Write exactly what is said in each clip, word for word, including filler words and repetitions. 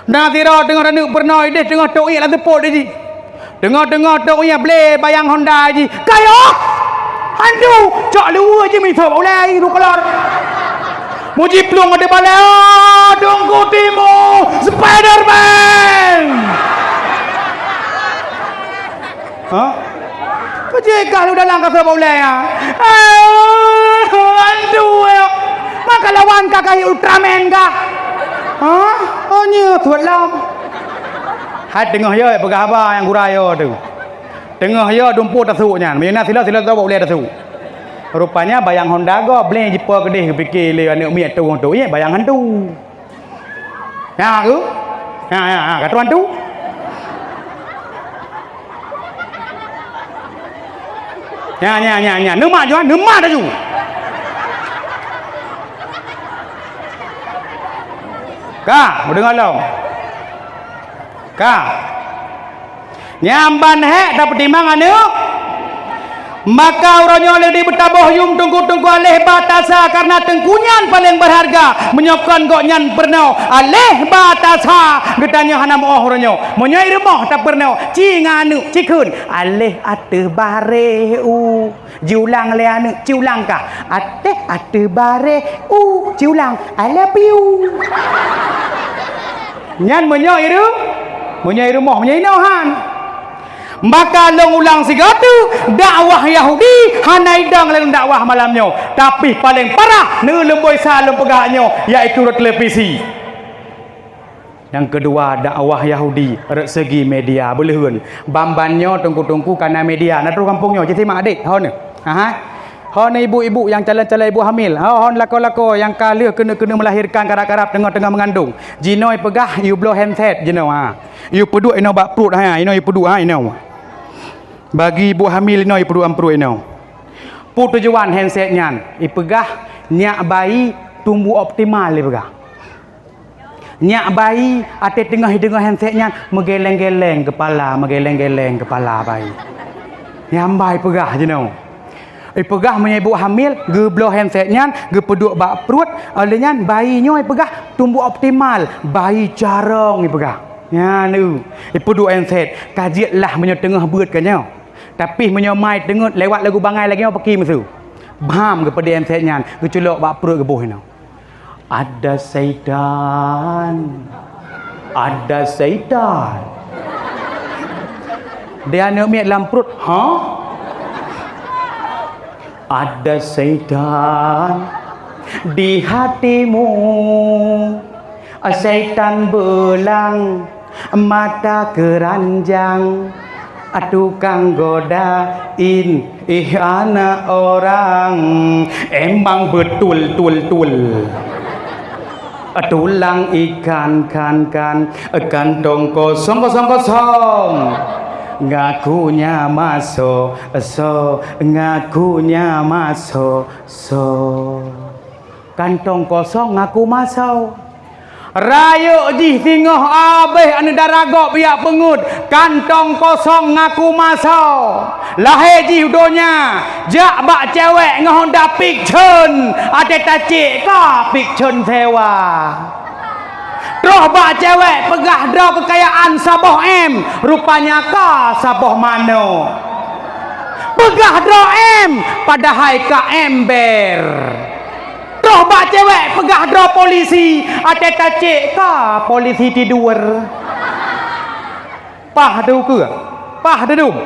Na sidroe teungoh raneuk peurunoe ideh teungoh tok iék lam seupôt jih. Teungoh-teungoh tok iék blé bayang Honda jih. Kayoh! Hantu! Cok luweue jih misoe bak ulée ru keulor. Muji plueng ateueh balée, "Oh, Teungku Timu, Spiderman!" Ha? Peujeuet kah lôn dalam ka sabab ulée nyan. Ah, aduh, eh. Maka lawan ka kah Ultraman kah? Ha? Oh, nyoe tuet lom. Hai teungoh yo peugah haba nyang gura yo tu. Teungoh yo dumpeue tasuk nyan. Meunyoe na sila, sila sabab ulée tasuk. Rupanya bayang Honda gob blé jipo keudeh geupike lé aneuk miet tu, tu, eh, bayang hantu. Nya, aku. Nya, nya, nya, ka tuan tu. Nya, nya, nya, nya. Neumat, Johan, neumat laju. Ka, meudeungoe lom. Ka. Nyang ban hék tapeutimang aneuk. Maka uroe nyoe lé di beutaboh yum teungku-teungku aléh batasa, karna teungku nyan paleng beurharga. Meunyoe kon gobnyan peurunoe aléh batasa, geutanyoe hana meuoh uroe nyoe. Meunyoe i rumoh tapeurunoe, ci ngon aneuk, ci kheun, aléh ateueh bareh u. Jiulang lé aneuk, ci ulang kah. Até, ateueh bareh u, ci ulang, "I love you." Nyan meunyoe i ru-, meunyoe i rumoh, meunyoe inoe han. Maka lôn ulang sigoe teuk, dakwah Yahudi hana idong lé lôn dakwah malam nyoe. Tapi paleng parah, neuleumboi sa lôn peugah nyoe, yaitu rot televisi. Nyang keudua, dakwah Yahudi rot segi media. Beuleuheuen, ban-ban nyoe teungku-teungku ka na media. Na troh gampông nyoe, ci simak adik. Hon. Aha. Hon ibu-ibu nyang calon-calon ibu hamil. Ho-, hon lakoe-lakoe nyang ka lheueh keuneuk-keuneuk meulahirkan karab-karab teungoh-teungoh meungandong. Jinoe peugah, "Yue bloe handset jinoe, ha. Yue peuduek inoe bak pruet, ha, inoe yue peuduek, ha, inoe." Bagi ibu hamil inoe yue peuduek bak pruet inoe. Peue tujuan handset nyan? Ipeugah nyak bayi tumbuh optimal, ipeugah. Nyak bayi até teungoh ideungoe handset nyan meugeleng-geleng keupala, meugeleng-geleng keupala bayi. Nyan ban ipeugah jinoe. Ipeugah meunyoe ibu hamil geubloe handset nyan geupeuduek bak pruet, óh lheueh nyan bayi nyoe ipeugah tumbuh optimal, bayi carông ipeugah. Nyan ipeudeuek handset, ka jeuet lah meunyoe teungoh beuet ka nyoe. Tapi meunyoe mai teungeut lewat lagu bangai lagée nyoe paki meusu. Bham geupeudeuek handset nyan, geuculok bak pruet geuboh inoe. Ada syaitan. Ada syaitan. Di aneuk miet lam pruet, ha? Ada syaitan di hatimu. Syaitan beulang mata keuranjang. Tukang godain, ih, anak orang. Emang betul, tul, tul. Tulang ikan, kan, kan. Kantong kosong, kosong, kosong. Ngakunya maso, so. Ngakunya maso, so. Kantong kosong ngaku maso. Rayeuk jih singoh abéh aneuk dara gob jak peungeuet, kantong kosong ngaku maso. Lahé jih u donya, jak bak cewek ngon Honda Vixion, até tacék ka Vixion sewa. Troh bak cewek peugah droe keukayaan saboh M, rupanya ka saboh manok. Peugah droe M, padahai ka ember. Troh bak cewek peugah droe polisi, até tacék ka polisi tidur. Pah teukeue, pah teudum.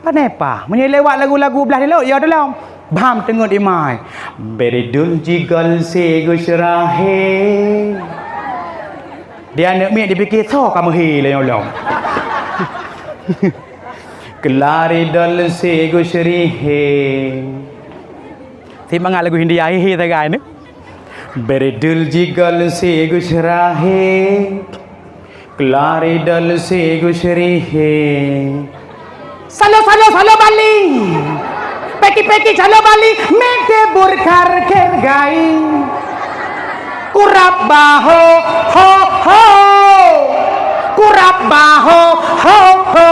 Pane pah, meunyoe lewat lagu-lagu blah dilot, ya dalam. Bham teungeut imai. Beridul jigol si Gus Rahe. Di aneuk miet dipike soe ka meuhe lé nyoe lom. Kelari dol si Gus Rihe. Simangat lagu India, hihi sagai ni. Beridul jigol si Gus Rahe. Kelari dol si Gus Rihe. Salo, salo, salo Bali. Peki, peki, salo Bali. Mete burkar kergai. Kurab baho, ho, ho. Kurab baho, ho, ho.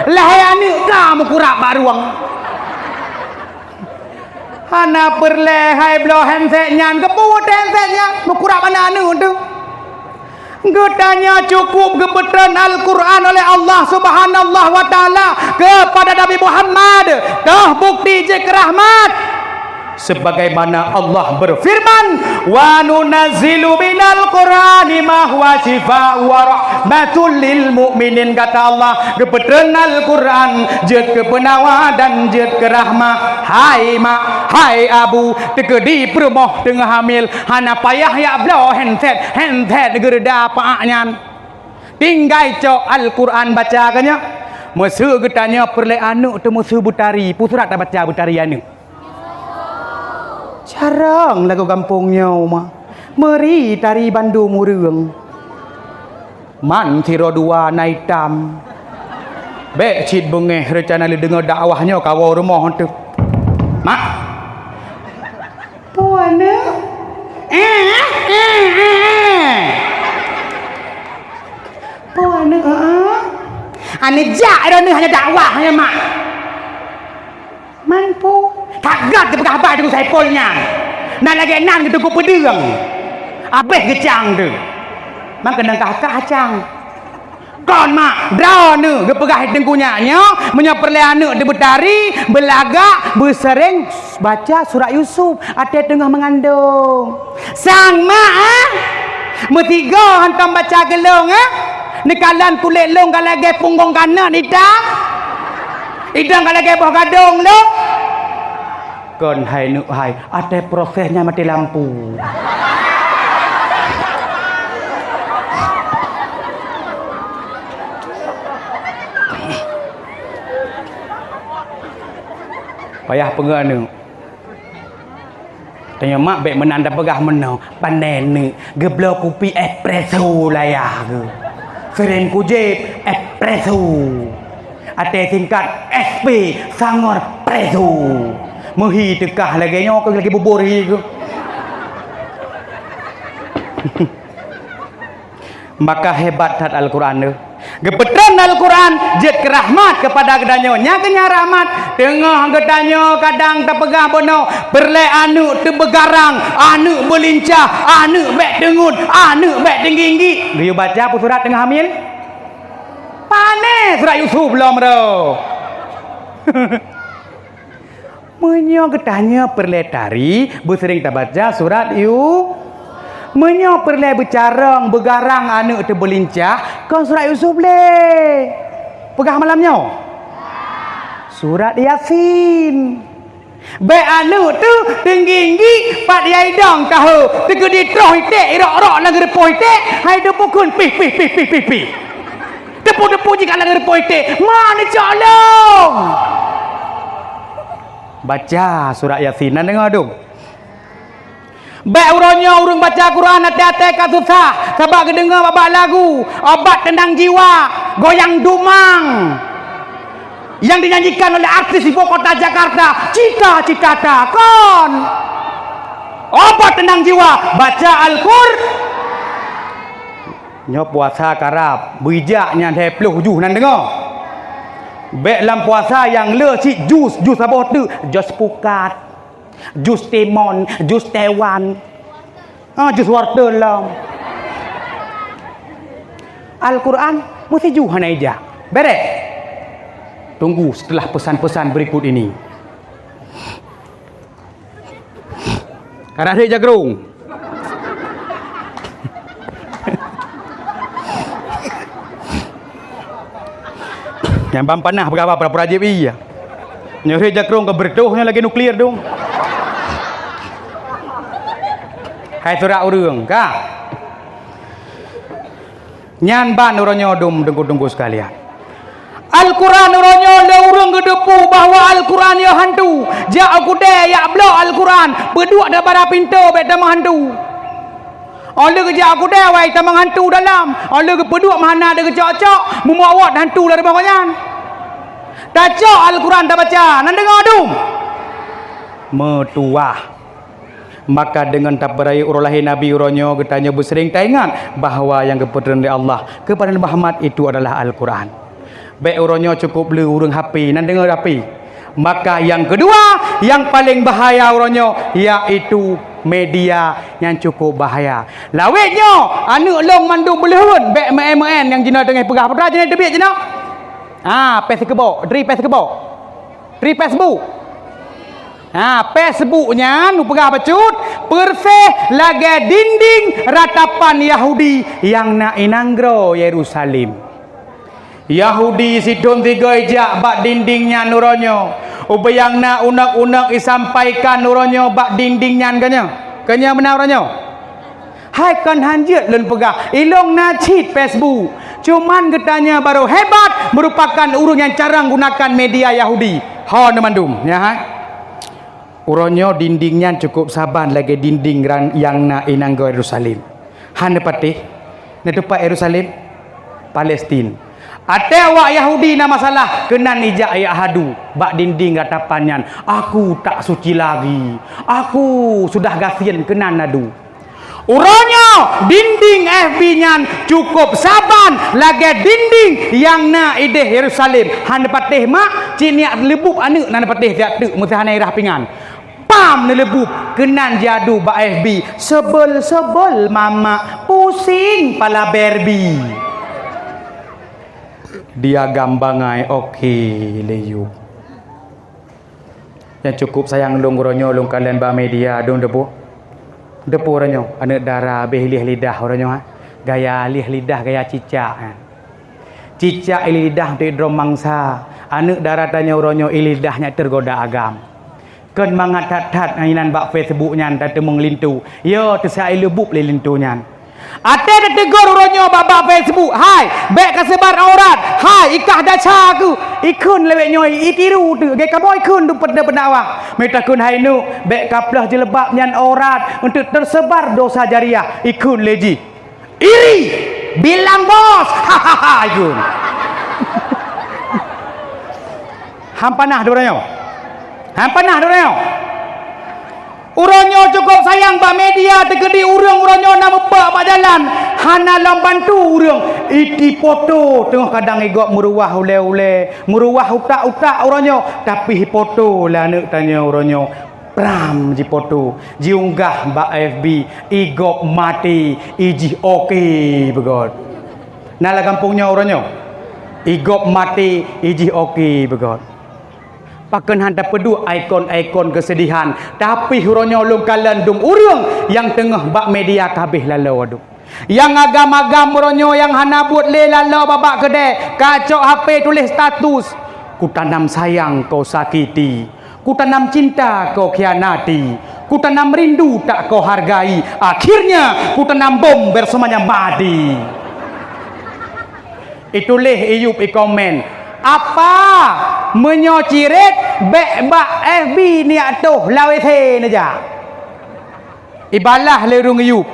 Lahé aneuk ka meukurab bak rueng. Hana peureulée hai bloe handset nyan, geubuet handset nyan, meukurab aneuk-aneuk teuh. Geutanyoe cukup geupeutreun Al-Qur'an oleh Allah Subhanahu wa Ta'ala keupada Nabi Muhammad, toh bukti jeuet keu rahmat. Sebagaimana Allah berfirman, "Wa nunazzilu minal Qur'ani ma huwa syifa wa rahmatul lil mu'minin," kata Allah, geupeutreun Al-Qur'an jeuet keu peunawa dan jeuet keu rahmat. Hai mak, hai abu, teukeudi peurumoh teungoh hamil, hana payah jak bloe handset, handset geureuda paak nyan. Tinggai cok Al-Qur'an baca keu nyoe. Meuseu geutanyoe peureulée aneuëk teumeusu beutari, peue surat tabaca beutari aneuëk? Carông lagoe gampông nyoe ma. Meuri tari bandum ureuëng. Man sidroe dua na itam. Bék cit beungéh reuncana lé deungoe dakwah nyoe kawoe rumoh teuh. Mak. Peue aneuëk? Eh, eh, eh, eh. Peue aneuëk, eh, eh? Aneuëk jak droeneueh hana dakwah, hana mak. Man peue? That gét geupeugah haba Teungku Saipul nyan. Na lagée nan geuteupeu peudeueng. Abéh geucang teuh. Man keunong kah-kah cang. Kon mak, droeneueh geupeugah Teungku nyak nyoe, meunyoe peureulée aneuëk teuh beutari, beulagak, beusereng baca surat Yusuf watée teungoh meungandong. Sang mak, eh? Meusigoe hantom baca keu lôn, eh? Neukalon kulét lôn ka lagée punggong kanot itam. Idong ka lagée boh gadong lôn. Kon hai neuk hai, watée proses nyan maté lampu. Payah peugah neuk. Tanyoe mak bék meunan tapeugah meunoe, pandai neuk geubloe kupi espresso layah geuh. Seuring kujép espresso. Watée singkat S P, sangor presso. Meuhi teuh kah lagée nyoe keuh lagée bubur hi geuh. Maka hebat that Al-Qur'an tu. Geupeutreun Al-Qur'an jeuet keu rahmat keupada geutanyoe. Nyang keu nyan rahmat, teungoh geutanyoe kadang tapeugah bunoe, peureulée aneuëk teubeugarang, aneuëk beulincah, aneuëk bék teungeut, aneuëk bék teungginggi. Geuyue baca peue surat teungoh hamil? Pané surat Yusuf lom ro. Meunyoe geutanyoe peureulée tari, beuseuring tabaca surat Yu-, meunyoe peureulée beucarông, beugarang aneuëk teubeulincah, kon surat Yusuf lé. Peugah malam nyoe. Surat Yasin. Bék aneuëk teuh teungginggi pat yai dong kahô, teukeudi troh iték irok-rok lam geureupoh iték, hai teupukon pih, pih, pih, pih, pih, pih. Teupeu-teupeu jih ka lam geureupoh iték, ma neucok lôn. Baca surat Yasin, na deungoe dum. Bék uroe nyoe ureuëng baca Quran até-até ka susah, sabab geudeungoe bak-bak lagu, obat teunang jiwa, goyang dumang. Nyang dinyanyikan oleh artis ibu kota Jakarta, cita-citata kon. Obat teunang jiwa, baca Al-Qur-, nyoe puasa karab, beujak nyan lhée ploh juh nan deungoe. Bék lam puasa nyang le cit jus, jus saboh teuk, jus pukat, jus timun, jus tewan, ah, jus wortel lom. Al-Qur'an meusijuh hana ijak. Bereh. Tunggu setelah pesan-pesan berikut ini. Karab rhét jakrong. Nyang ban panah peugah apa pura-pura jieb ie. Nyoe rhét jakrong ka beureutoh nyoe lagée nuklir dong. Hai surat ureuëng ka. Nyan ban uroe nyoe dum teungku-teungku sekalian. Al-Quran uroe nyoe lé ureuëng geuteupeue bahwa Al-Quran nyoe hantu. Jak u keudée jak bloe Al-Quran, peuduek di bara pintoe bék tamong hantu. Óh lheueh geujak u keudée wai tamong hantu dalam, óh lheueh geupeuduek meuhana deuh geucok-cok, mumoh wot hantu lam rumoh nyan. Tacok Al-Quran tabaca, nan deungoe dum. Meutuwah. Maka deungon tapeurayeuk uroe lahé Nabi uroe nyoe geutanyoe beuseuring taingat bahwa nyang geupeutreun lé Allah keupada Nabi Muhammad itu adalah Al-Quran. Bék uroe nyoe cukup le ureuëng hapé, nan deungoe hapé. Maka nyang keudua, nyang paleng bahaya uroe nyoe, yaitu Media nyang cukup bahaya. Lawét nyoe, aneuk lôn mandum beuleuheuen, bék meu'en-meu'en nyang jinoe teungoh peugah. Peue jinoe teubiet jinoe? Ah, pes keubok, tri pes keubok. Tri Facebook. Ha, Facebook nyan, peugah bacut, persis lagée dinding ratapan Yahudi nyang na i nanggroe Yerusalem. Yahudi sithon sigoe jak bak dinding nyan uroe nyoe. Ubé nyang na uneuk-uneuk isampaikan uroe nyoe bak dinding nyan, keunyoe? Keunyoe meunan uroe nyoe? Hai kon hanjeuet lôn peugah, ilong na cit Facebook. Cuman geutanyoe barô hebat, meurupakan ureuëng nyang carông gunakan media Yahudi. Ho nyoe mandum, nyan hai. Uroe nyoe dinding nyan cukup saban lagée dinding ran-, nyang na i nanggroe Yerusalem. Hana patéh, na teumpat Yerusalem? Palestin. Até awak Yahudi na masalah, keunan ijak jak hadu bak dinding ratapan nyan, "Aku tak suci lagi. Aku sudah gasien," keunan adu. Uroe nyoe dinding F B nyan cukup saban lagée dinding nyang na ideh Yerusalem. Hana patéh mak, cit niyak leubub aneuk hana patéh siat teuk meuseuhana irah pingan. Pam neuleubueb keunan jadu bak F B, "Sebel-sebel mama, pusing pala Barbie." Dia gambangai oke leyup. Nyang cukup sayang lôn uroe nyoe lôn kalon bak media dong debu. Debu uroe nyoe aneuk dara beh lieh lidah uroe nyoe ha. Gaya lieh lidah gaya cicak ha. Cicak i lidah untuk idrom mangsa. Aneuk dara tanyoe uroe nyoe i lidah nyak tergoda agam. Kon mangat that-that inan bak Facebook nyan tateumeung linto. Yo teusa i leubub lé linto nyan. Até teutegur uroe nyoe bak, bak Facebook, "Hai, bék ka seubar aurat. Hai, ikah daca keuh." Ikheun lewat nyoe, itiru tu. Gé kamoe ikheun tu peudakwah. Meutakheun hai nu, bék ka ploh jilbab nyan aurat untuk tersebar dosa jariah. Ikheun lé jih. Iri, bilang bos. Hahaha, ikheun. Hampanah dua nyoe. Hampanah dua nyoe. Uroe nyoe cukup sayang bak media teukeudi ureuëng uroe nyoe na meupeuk bak jalan, hana lom bantu ureuëng. Iti poto teungoh kadang igop meuruwah ulée-ulée, meuruwah utak-utak uroe nyoe, tapi ipoto lé aneuk tanyoe uroe nyoe pram jipoto, jiunggah bak F B, igop maté, ijih oke beugôt. Na lam gampông nyoe uroe nyoe, igop maté, ijih oke beugôt. Pakon han tapeuduek ikon-ikon keusedihan, tapi uroe nyoe lôn kalon dum ureuëng nyang teungoh bak media ka habéh laloe dum. Nyang agam-agam uroe nyoe nyang hana buet lé laloe babak keudée, ka cok H P tuléh status, "Kutanam sayang kau sakiti, kutanam cinta kau khianati, kutanam rindu tak kau hargai, akhirnya kutanam bom bersamanya mati." Ituléh iyup ikomen, "Apa meunyoe cirét bék bak F B niyak toh lawét he neujak." Ibalah lé ureuëng iyup,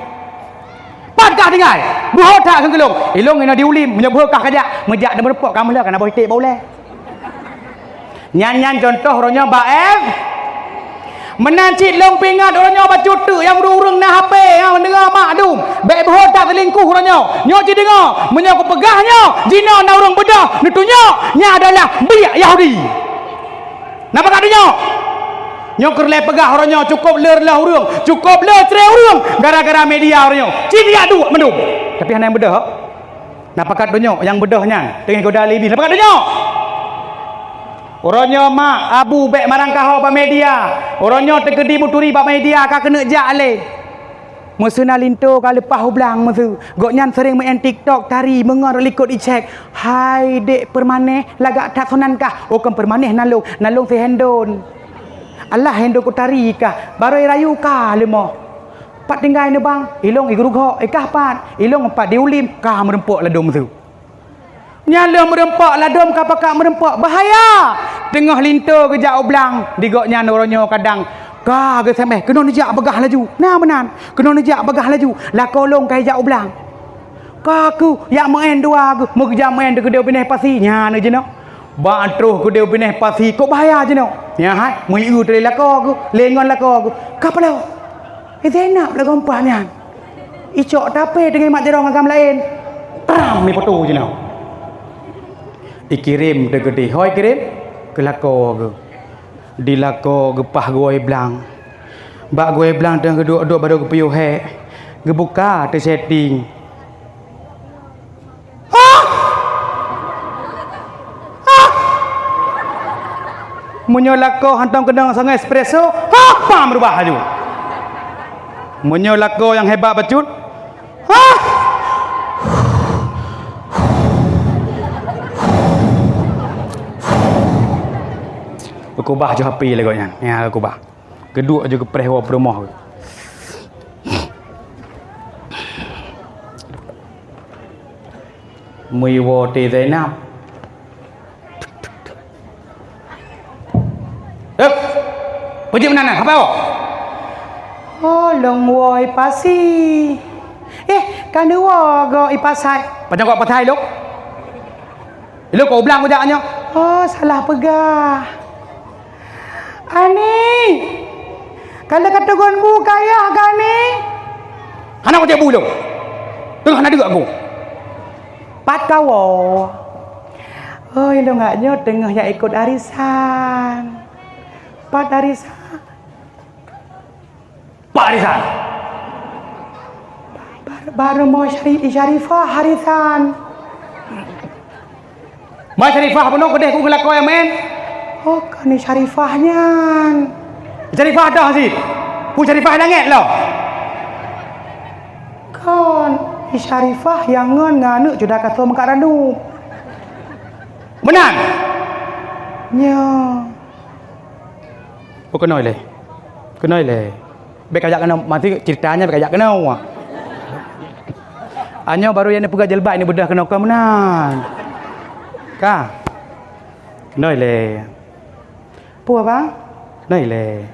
"Pat kah tinggai? Buhot that kheun keu lôn." "Ilong inoe di Ulim, meunyoe buhot kah kajak, meujak dan meureumpok ka meuhla kana boh iték bak ulée." Nyan-nyan contoh uroe nyoe bak F. Meunan cit lôn peuingat uroe nyoe bacut teuk nyang ureuëng-ureuëng na H P nyang deungoe mak dum. Bék buhot that seulingkuh uroe nyoe. Nyoe ci deungoe, meunyoe kupeugah nyoe, jinoe na ureuëng beudôh neutunyok nyan adalah biek Yahudi. Na pakat tunyok? Nyoe keureulée peugah uroe nyoe cukôp le reuloh ureuëng, cukôp le cré ureuëng gara-gara media uroe nyoe. Ci biek duek mandum. Tapi hana nyang beudôh. Na pakat tunyok nyang beudôh nyan teungoh goda lé Iblih. Na pakat tunyok? Uroe nyoe mak, abu bék marang kaho bak media. Uroe nyoe teukeudi meuturi bak media ka keuneuk jak lé. Meuseu na linto ka leupah u blang meuseu. Gobnyan seuréng meu'en TikTok, tari, meungon likot icék. "Hai dek Permaneh, lagak that sonan kah?" "Oh kon Permaneh nan lôn, nan lôn si Hendon. Alah Hendon ku tari kah, barô irayu kah leumoh." "Pat tinggai neubang?" "Ilong i Geurughok." "Ikah pat?" "Ilong pat di Ulim." Ka meureumpok ladôm meuseu. Nyan lheueh meureumpok ladôm ka pakat meureumpok, bahaya! Teungoh linto geujak u blang, di gobnyan uroe nyoe kadang ka geuseumeh, "Keunoe neujak bagah laju." Na meunan, "Keunoe neujak bagah laju, lakoe lôn ka ijak u blang." Ka keuh, jak meu'en dua geuh, meugeujak meu'en di keudée binéh pasi, nyan jinoe. Bak troh keudée binéh pasi, kok bahaya jinoe. Nyan hai, meuieu teuh lé lakoe geuh, lé ngon lakoe geuh. Ka paloe. Eh, Zainab lagoe meupaih nyan. Icok tapé teungoh mat jaroe agam laén. Pram, ipoto jinoe. Ikirém teukeudeh. Hôi kirém keu lakoe geuh. Di lakoe geuh paih geuwoe blang. Bak gurée blang teungoh geuduek-duek barô geupiôh hék, geubuka teusetting. Hah! Hah! Meunyoe lakoe hantom keunong sangai espresso, hah, pam reubah laju. Meunyoe lakoe nyang hebat bacut, hah! Geukubah ju H P lé gobnyan. Nyan geukubah. Geuduek ju geupreh woe peurumoh. Meuiwoe teuh Zainab. Hep! Peujeuet meunan na, haba woe? Oh, lôn woe i pasi. Eh, ka neuwoe goe i pasai. Pajan goe pasai lôn? Ilôn keu blang kujak nyoe. Oh, salah peugah. Ani! Ka lheueh ka teugon bu keu ayah kah, Ani? Hana kujak bu lôn. Teungoh na deuk aku. Pat kawoe? Oh, ilôn ngat nyoe teungoh jak ikot arisan. Pat arisan? Pak Risan. Bar-, baru mau Syari-, Syarifah Harisan. Mai Syarifah bunoe keudeh ku geulakoe meu'en. Oh, kan Syarifah nyan. Syarifah dah sit. Pu Syarifah langét loh. Kan Syarifah nyang ngon ngon aneuk cuda kasoe meukat randu. Meunan. Nyo. Oh, keunoe lé. Keunoe lé. Bék kajak keunoe, mati ceritanya bék kajak keunoe. Anyoe baru nyang neupeugah jeuleuba ini beudoh keunoe keu meunan. Ka. Keunoe lé. Peue, Abang? Keunoe lé.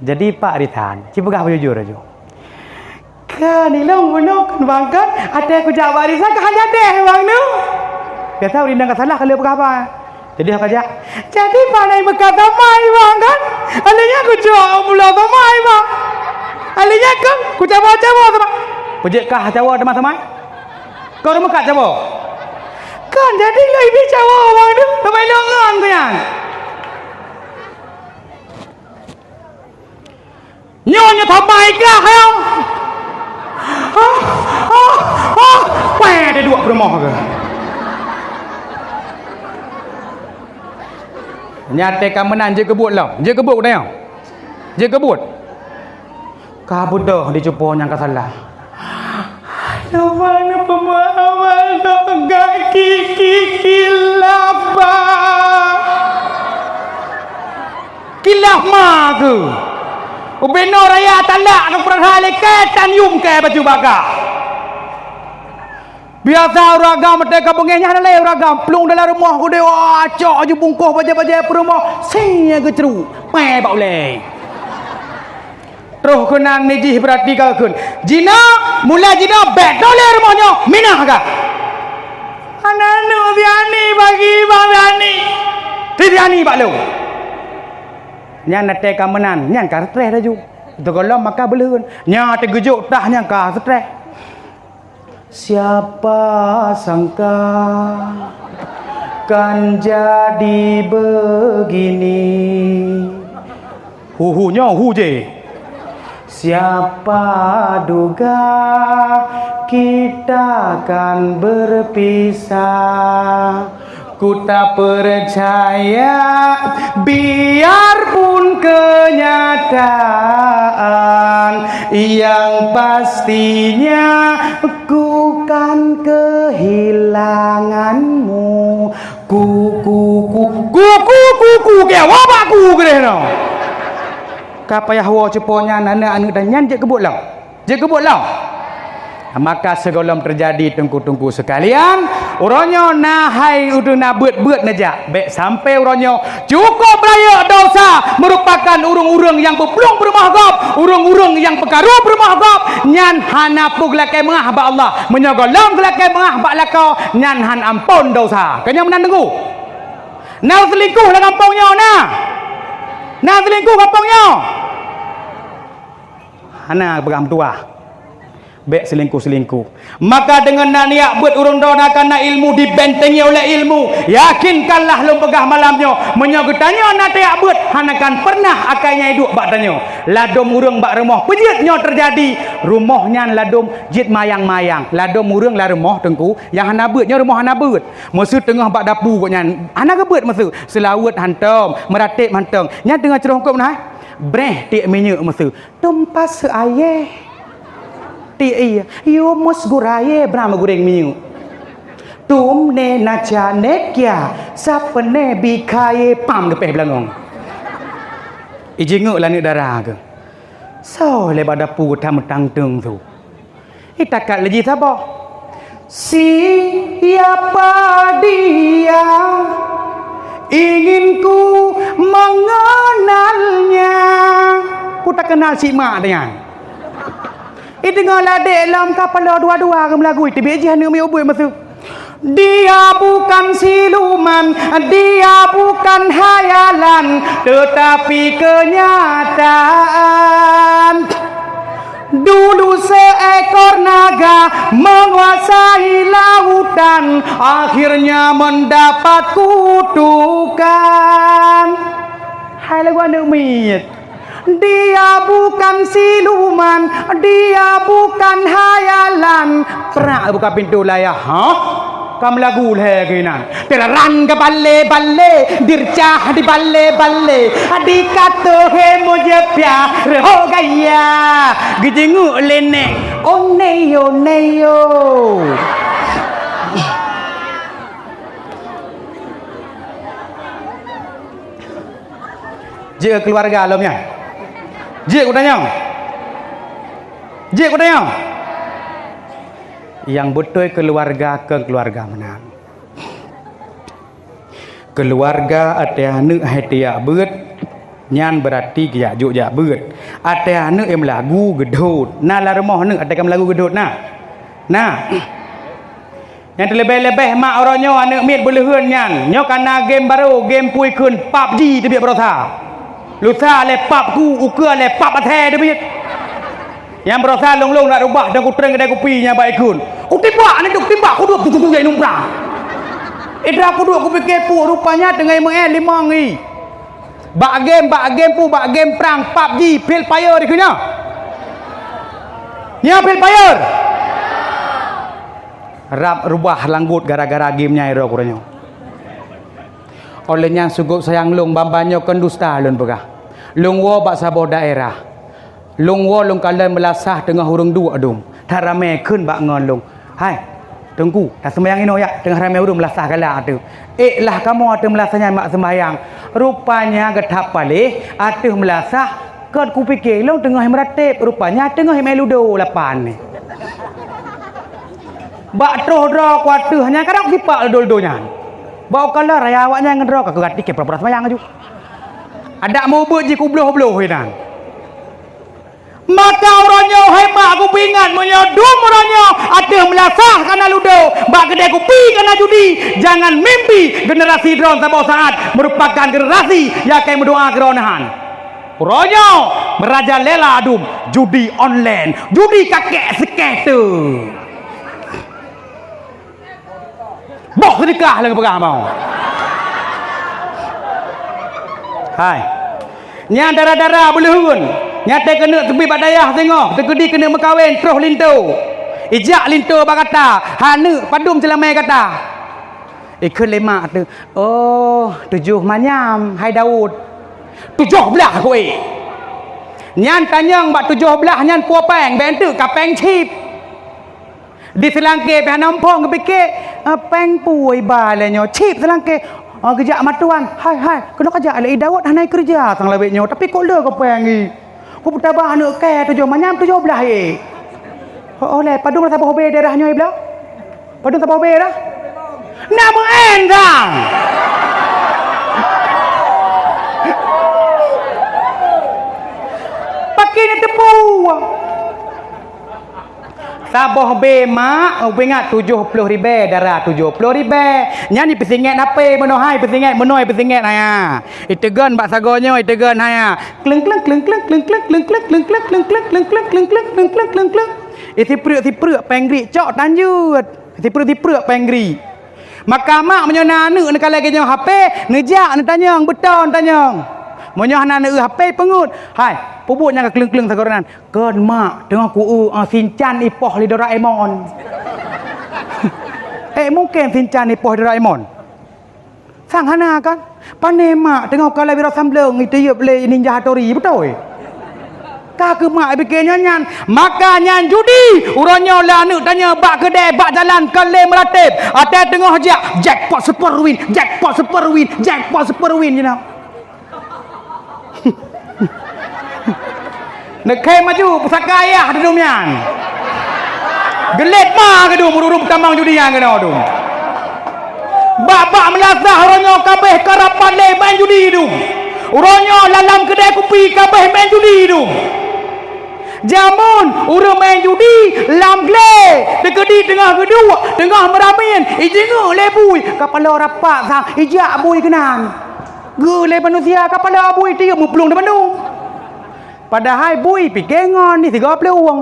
Jadi, Pak Risan, ci peugah beujujur aju. Kan ilong bunoe kan bang kan, até kujak barisan ka hana deh bang tu. Biasa ureueng ka salah kalau peugah apa. Jadi ka jak. Jadi panai meukat tamai bang kan. Alanya kujak pulo tamai bang. Alanya kan kucawa-cawa sama. Pejek kah cawa teman-teman? Kau meukat cawa. Kan jadi lebih cawa bang tu. Sampai longan kau yang. Nyoe nyoe tamai kah, ya? Hah? Hah? Hah? Weh, ada dua peurumoh ke? Nyaté ka meunan, jeuet keubuet lom. Jeuet keubuet, kutanyong. Jeuet keubuet. Ka beudôh di cupo nyang ka salah. Nyoe peumahaman gaki-gaki laba. Kilaf ma keu? Ubenoe raya talak keu peurasa lé kée tan yum kée baju baga. Biasa ureueng agam meuteuka beungéh nyan lé ureueng agam plueng dalam rumoh geude, wah, cok aju bungkôh bajée-bajée peurumoh, sing geucru, pée bak ulée. Troh keunan nijih beurati ka kheun. Jinoe, mulai jinoe bék tolée rumoh nyoe, minah ka. Aneuk-aneuk biani bagi bang biani. Ti biani bak lôn. Nyan até ka meunan, nyan ka seutreh laju. Teugohlom maka beuleuheun. Nyan até geujok tah nyan ka seutreh. Siapa sangka kan jadi begini. Hu, hu nyoe hu je. Siapa duga kita kan berpisah. Ku tak percaya, biarpun kenyataan, yang pastinya ku kan kehilanganmu. Ku, ku, ku, ku, ku, ku, ku, keu wabak ku keudeh nyoe. Ka payah woe cupo nyan aneuk-aneuk dan nyan jeuet keubuet lom. Jeuet keubuet lom. Maka sigohlom teujadi teungku-teungku sekalian, uroe nyoe na hai udeueng na beuet-beuet neujak. Bék sampai uroe nyoe cukôp rayeuk desya meurupakan ureueng-ureueng nyang beuplueng peurumoh gob, ureueng-ureueng nyang peukaru peurumoh gob, nyan hana peue geulakée meungah bak Allah. Meunyoe gohlom geulakée meungah bak lakoe, nyan hán amphon desya. Keu nyoe meunan teungku. Na selingkuh lam gampông nyoe na? Na selingkuh gampông nyoe? Hana peugah meutuwah. Bék selingkuh-selingkuh. Maka deungon na tajak beuet ureuëng droe na kana ilmu, dibentengi oleh ilmu. Yakinkanlah lôn peugah malam nyoe, meunyoe geutanyoe na tajak beuet, hana akan pernah akai nyan iduek bak tanyoe. Ladôm ureuëng bak rumoh peujeuet nyoe teujadi, rumoh nyan ladôm jeuet mayang-mayang. Ladôm ureuëng lam rumoh teungku nyang hana beuet, nyoe rumoh hana beuet. Meuseu teungoh bak dapu gobnyan hana geubeuet meuseu, seulaweuet hantom, meuratéb hantom. Nyan teungoh ceuroh kop na, breh tiek minyeuk meuseu. Tumpah seuayeh. Ti iya, yumus guraye bram gureng minyeuk. Tum ne naca ne kia, sapene bikaye pam geupeh beulangong. Ijingeuk laneuk dara keu. Soe lé bak dapu geutam meutang teung tu. Itakat lé jih saboh. Siapa dia? Ingin ku mengenalnya. Ku tak kenal si mak dengan. Idéngoe ladek lom kapala dua-dua geumeulagu, teubiet jih aneuk miet ubit meuseu. Dia bukan siluman, dia bukan hayalan, tetapi kenyataan. Dulu seekor naga menguasai lautan, akhirnya mendapat kutukan. Hai lagu aneuk miet. Dia bukan siluman, dia bukan hayalan. Prak buka pintu layah, ha? Kam lagu lhée keunan. Tiraran ke bale-bale, dircah di bale-bale. Dikatoe mujepia reho gaya. Geujingeuk lé nek. Oneyo, neyo. Jeuet keuluwarga lom nyan. Jeuet kutanyoe. Jeuet kutanyoe. Nyang beutôi keuluwarga kon keuluwarga meunan. Keuluwarga até aneuk hai tajak beuet, nyan beurati geujak jok jak beuet. Até aneuk nyang meulagu geudhôt. Na lam rumoh aneuk até ka meulagu geudhôt na? Na. Nyang teuleubeh-leubeh mak uroe nyoe aneuk miet beuleuheun nyan, nyoe ka na game barô, game pui kheun, PUBG teubiet baroesa. Lusa lé pap ku, ukeue lé pap asée teubiet. Nyang baroesa lôn-lôn nak reubah dan kutreng keudai kupi nyang bak ikheun. Kutimbak aneuk tu, kutimbak, kuduek tu, tu, tu, jak inong prang. Idra kuduek kupike peue, rupanya teungoh imeu'en limong i. Bak game, bak game pu, bak game prang, PUBG, Free Fire dikheun nyoe. Nyoe Free Fire. Rab reubah langgot gara-gara game nyan droe uroe nyoe. Óh lheueh nyan seugot sayang lôn, ban-ban nyoe kon dusta lôn peugah. Lôn woe bak saboh daerah. Lôn woe lôn kalon meulasah teungoh ureuëng duek dum. That ramé kheun bak ngon lôn, "Hai, Teungku, taseumayang inoe yak, teungoh ramé ureuëng meulasah galak ateueh." Ék lah kamoe ateueh meulasah nyan mak seumayang. Rupanya geuthab paléh ateueh meulasah. Kon kupike lôn teungoh meuratéb, rupanya teungoh mé ludo lapan nyoe. Bak troh droe ku ateueh nyan kadang sipak ludo-ludo nyan. Bak ukalon raya awaknyan ngon droe ka keu gaki keu pura-pura seumayang laju. Adak meubeuet jikubloh-bloh inan. Maka uroe nyoe hai mak kupeuingat, meunyoe dum uroe nyoe ateueh meulasah kana ludo, bak keudè kupi kana judi, jangan mimpi generasi droe saboh saat merupakan generasi nyang akan meudoa keu droeneuh. Uroe nyoe meurajalela dum judi online, judi kakek seukeh tu. Boh seudikah lôn peugah mau. Hai. Nyan dara-dara beuleuheun. Nyang teukeuneuek teubiet bak dayah singoh, teukeudi keuneuk meukawen troh linto. Ijak linto bak gata, "Hai aneuk, padum seulamé gata?" Ikheun lé mak teuh, "Oh, tujoh manyam, hai Daud." "Tujoh blaih," ku ék. Nyan tanyong bak tujoh blaih nyan peue péng, bék enteuk ka péng chip. Di seulangké pih hana muphom geupike, "Ah, péng peue iba lé nyoe, chip seulangké." Oh, geujak matuan, "Hai, hai, keunoe kajak lé i Daud hana keureuja sang lawét nyoe, tapi kok le keu péng i? Kupeutabah aneuk kèe tujoh manyam tujoh blaih i." Oh, oh, lé, padum rasa boh bé daerah nyoe i bloe? Padum saboh bé dah? Na meu'en sang. Pakri neuteupeue. Saboh bé mak, ubé ingat tujoh ploh ribèe, dara tujoh ploh ribèe. Nyan ipeusingét hapé meunoe hai, ipeusingét meunoe, ipeusingét haya. Iteugon bak sagoe nyoe, iteugon haya. Kleng, kleng, kleng, kleng. Eh, sipreuk-sipreuk péng grik cok tan jeuet. Sipreuk-sipreuk péng grik. Maka mak meunyoe na aneuk neukalon lagèe nyoe H P, neujak neutanyong, beutôi neutanyong. Meunyoe hana neueu H P, peungeuet. Hai, peubuet nyang ka kleueng-kleueng sigoe nan. Kon mak, teungoh ku eu, ah, sinchan ipoh lé Doraemon. Eh, mungken sinchan ipoh lé Doraemon. Sang hana kan? Pane mak teungoh kalon Wira Sambleung iteuyeub lé Ninja Hattori, beutôi? Ka keuh mak pike nyan nyan, maka nyan judi. Uroe nyoe lé aneuk tanyoe bak keudè, bak jalan kon lé meuratéb. Watèe teungoh jak, jackpot super win, jackpot super win, jackpot super win jinoe. Neukhém maju, pusaka ayah teudum nyan. Geulet ma keudum ureueng-ureueng peutamong judi nyang keunoe dum. Bak-bak meulasah uroe nyoe kabeh ka rapat lé main judi dum. Uroe nyoe lam-lam keudè kupi kabeh main judi dum. Jameun ureueng main judi lam glé, teukeudi teungoh geuduek, teungoh meuramin, ijeungeuk lé bui, kapala rapat sang, ijak bui keunan. Geu lé manusia kapala bui tiyeub meuplueng di bandum. Padahai bui pike ngon di sigoe plueng.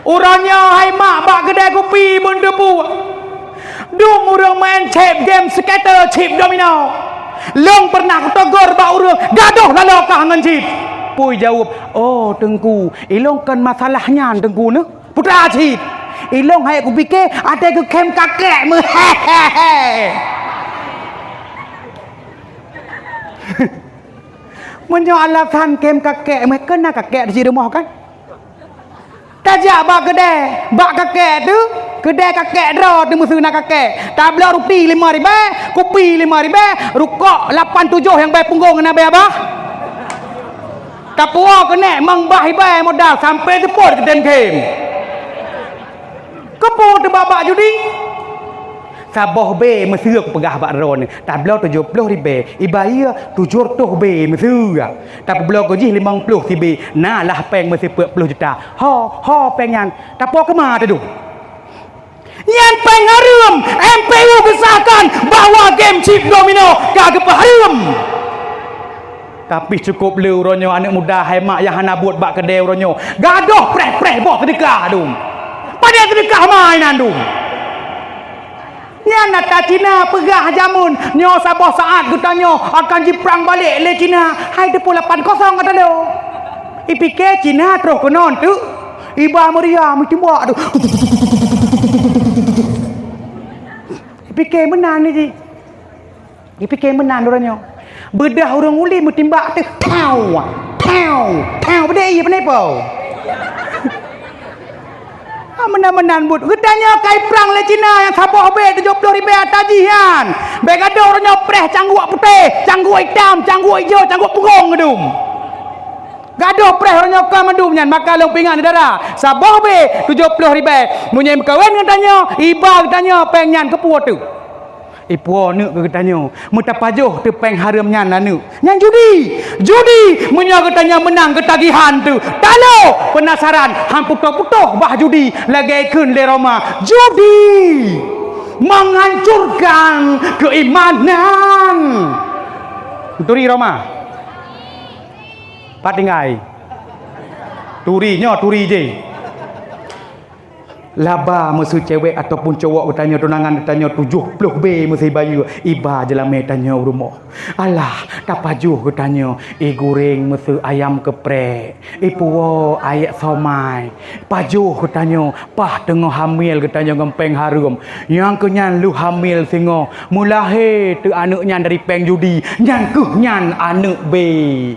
Uroe nyoe hai mak bak keudè kupi beuneuteupue. Dum ureueng main chip game scatter chip domino. Lôn peureunah kutogor bak ureueng gadoh laloe kah ngon chip. Pui jaweueb, "Oh, Teungku, ilôn kon masalah nyan Teungku neuh." Putra cit. Ilôn hai kupike, até geukhém kakek meuhehehe. Meunyoe alasan khém kakek meuh, keu na kakek di rumoh kan? Tajak bak keudè, bak kakek tu, keudè kakek droe tu meusu na kakek. Tabloe ruti limong ribèe, kupi limong ribèe, rukok lapan tujoh nyang bèe punggong na bèe abah. Tapuwoe keuneuk mangbah ribèe modal sampoe seupôt keutem khém. Keupeue teubak-bak judi? Saboh bèe meuseue kupeugah bak droeneuh, tabloe tujoh ploh ribèe, ibayeue tujoh reutôh bèe meuseue. Tapeubloe keu jih limong ploh sibèe, na lah pèng meuseupeuet ploh juta. Ho, ho pèng nyan, tapuwoe keuma teudong. Nyan pèng hareuem, M P U geusahkan bahwa game chip domino ka geupeuhareuem. Tapi cukôp le uroe nyoe aneuk muda hai mak nyang hana buet bak keudè uroe nyoe. Gadoh preh-preh boh seudeukah dum. Padahai seudeukah ma inan dum. Nyan ata Cina peugah jameun nyoe saboh saát geutanyoe akan jiprang balek lé Cina. Hai teupeu lapan kosong ata lôn. Ipike Cina troh keunoe teuk. Iba meuria meucumbak tu. Ipike meunan ni jih. Ipike meunan uroe nyoe. Beudah ureueng uli meutimbak tu. Tau, tau, tau. Beude ié penepo. Ah, meunan-meunan buet. Geutanyoe ka iprang lé Cina nyang saboh bèe tujoh ploh ribèe ata jih nyan. Bèe gadoh uroe nyoe preh cangguek putéh, cangguek itam, cangguek ijo, cangguek punggong geudum. Gadoh preh uroe nyoe ka mandum nyan, maka lôn peuingat syedara, saboh bèe tujoh ploh ribèe. Meunyoe meukawen ngon tanyoe, iba geutanyoe pèng nyan keupeue teuh? Ipuwoe neuk keu geutanyoe, meutapajoh teuh pèng hareuem nyan aneuk. Nyan judi! Judi! Meunyoe geutanyoe meunang geutagihan teuh, talo! Peunasaran, han putôh-putôh bah judi, lagèe kheun lé Roma, judi menghancurkan keimanan. Turi Roma. Pat tinggai. Turi nyoe, turi jih. Laba meusu cewek ataupun cowok geutanyoe tunangan geutanyoe tujoh ploh bèe meusu ibayeue, iba jeulamé tanyoe u rumoh. Alah, tapajoh geutanyoe, igureng meusu ayam geuprek, ipuwoe ayek somai. Pajoh geutanyoe, paih teungoh hamil geutanyoe ngon pèng hareuem. Nyang keu nyan lheueh hamil singoh, meulahé teuh aneuk nyan dari pèng judi, nyang keuh nyan aneuk bèe.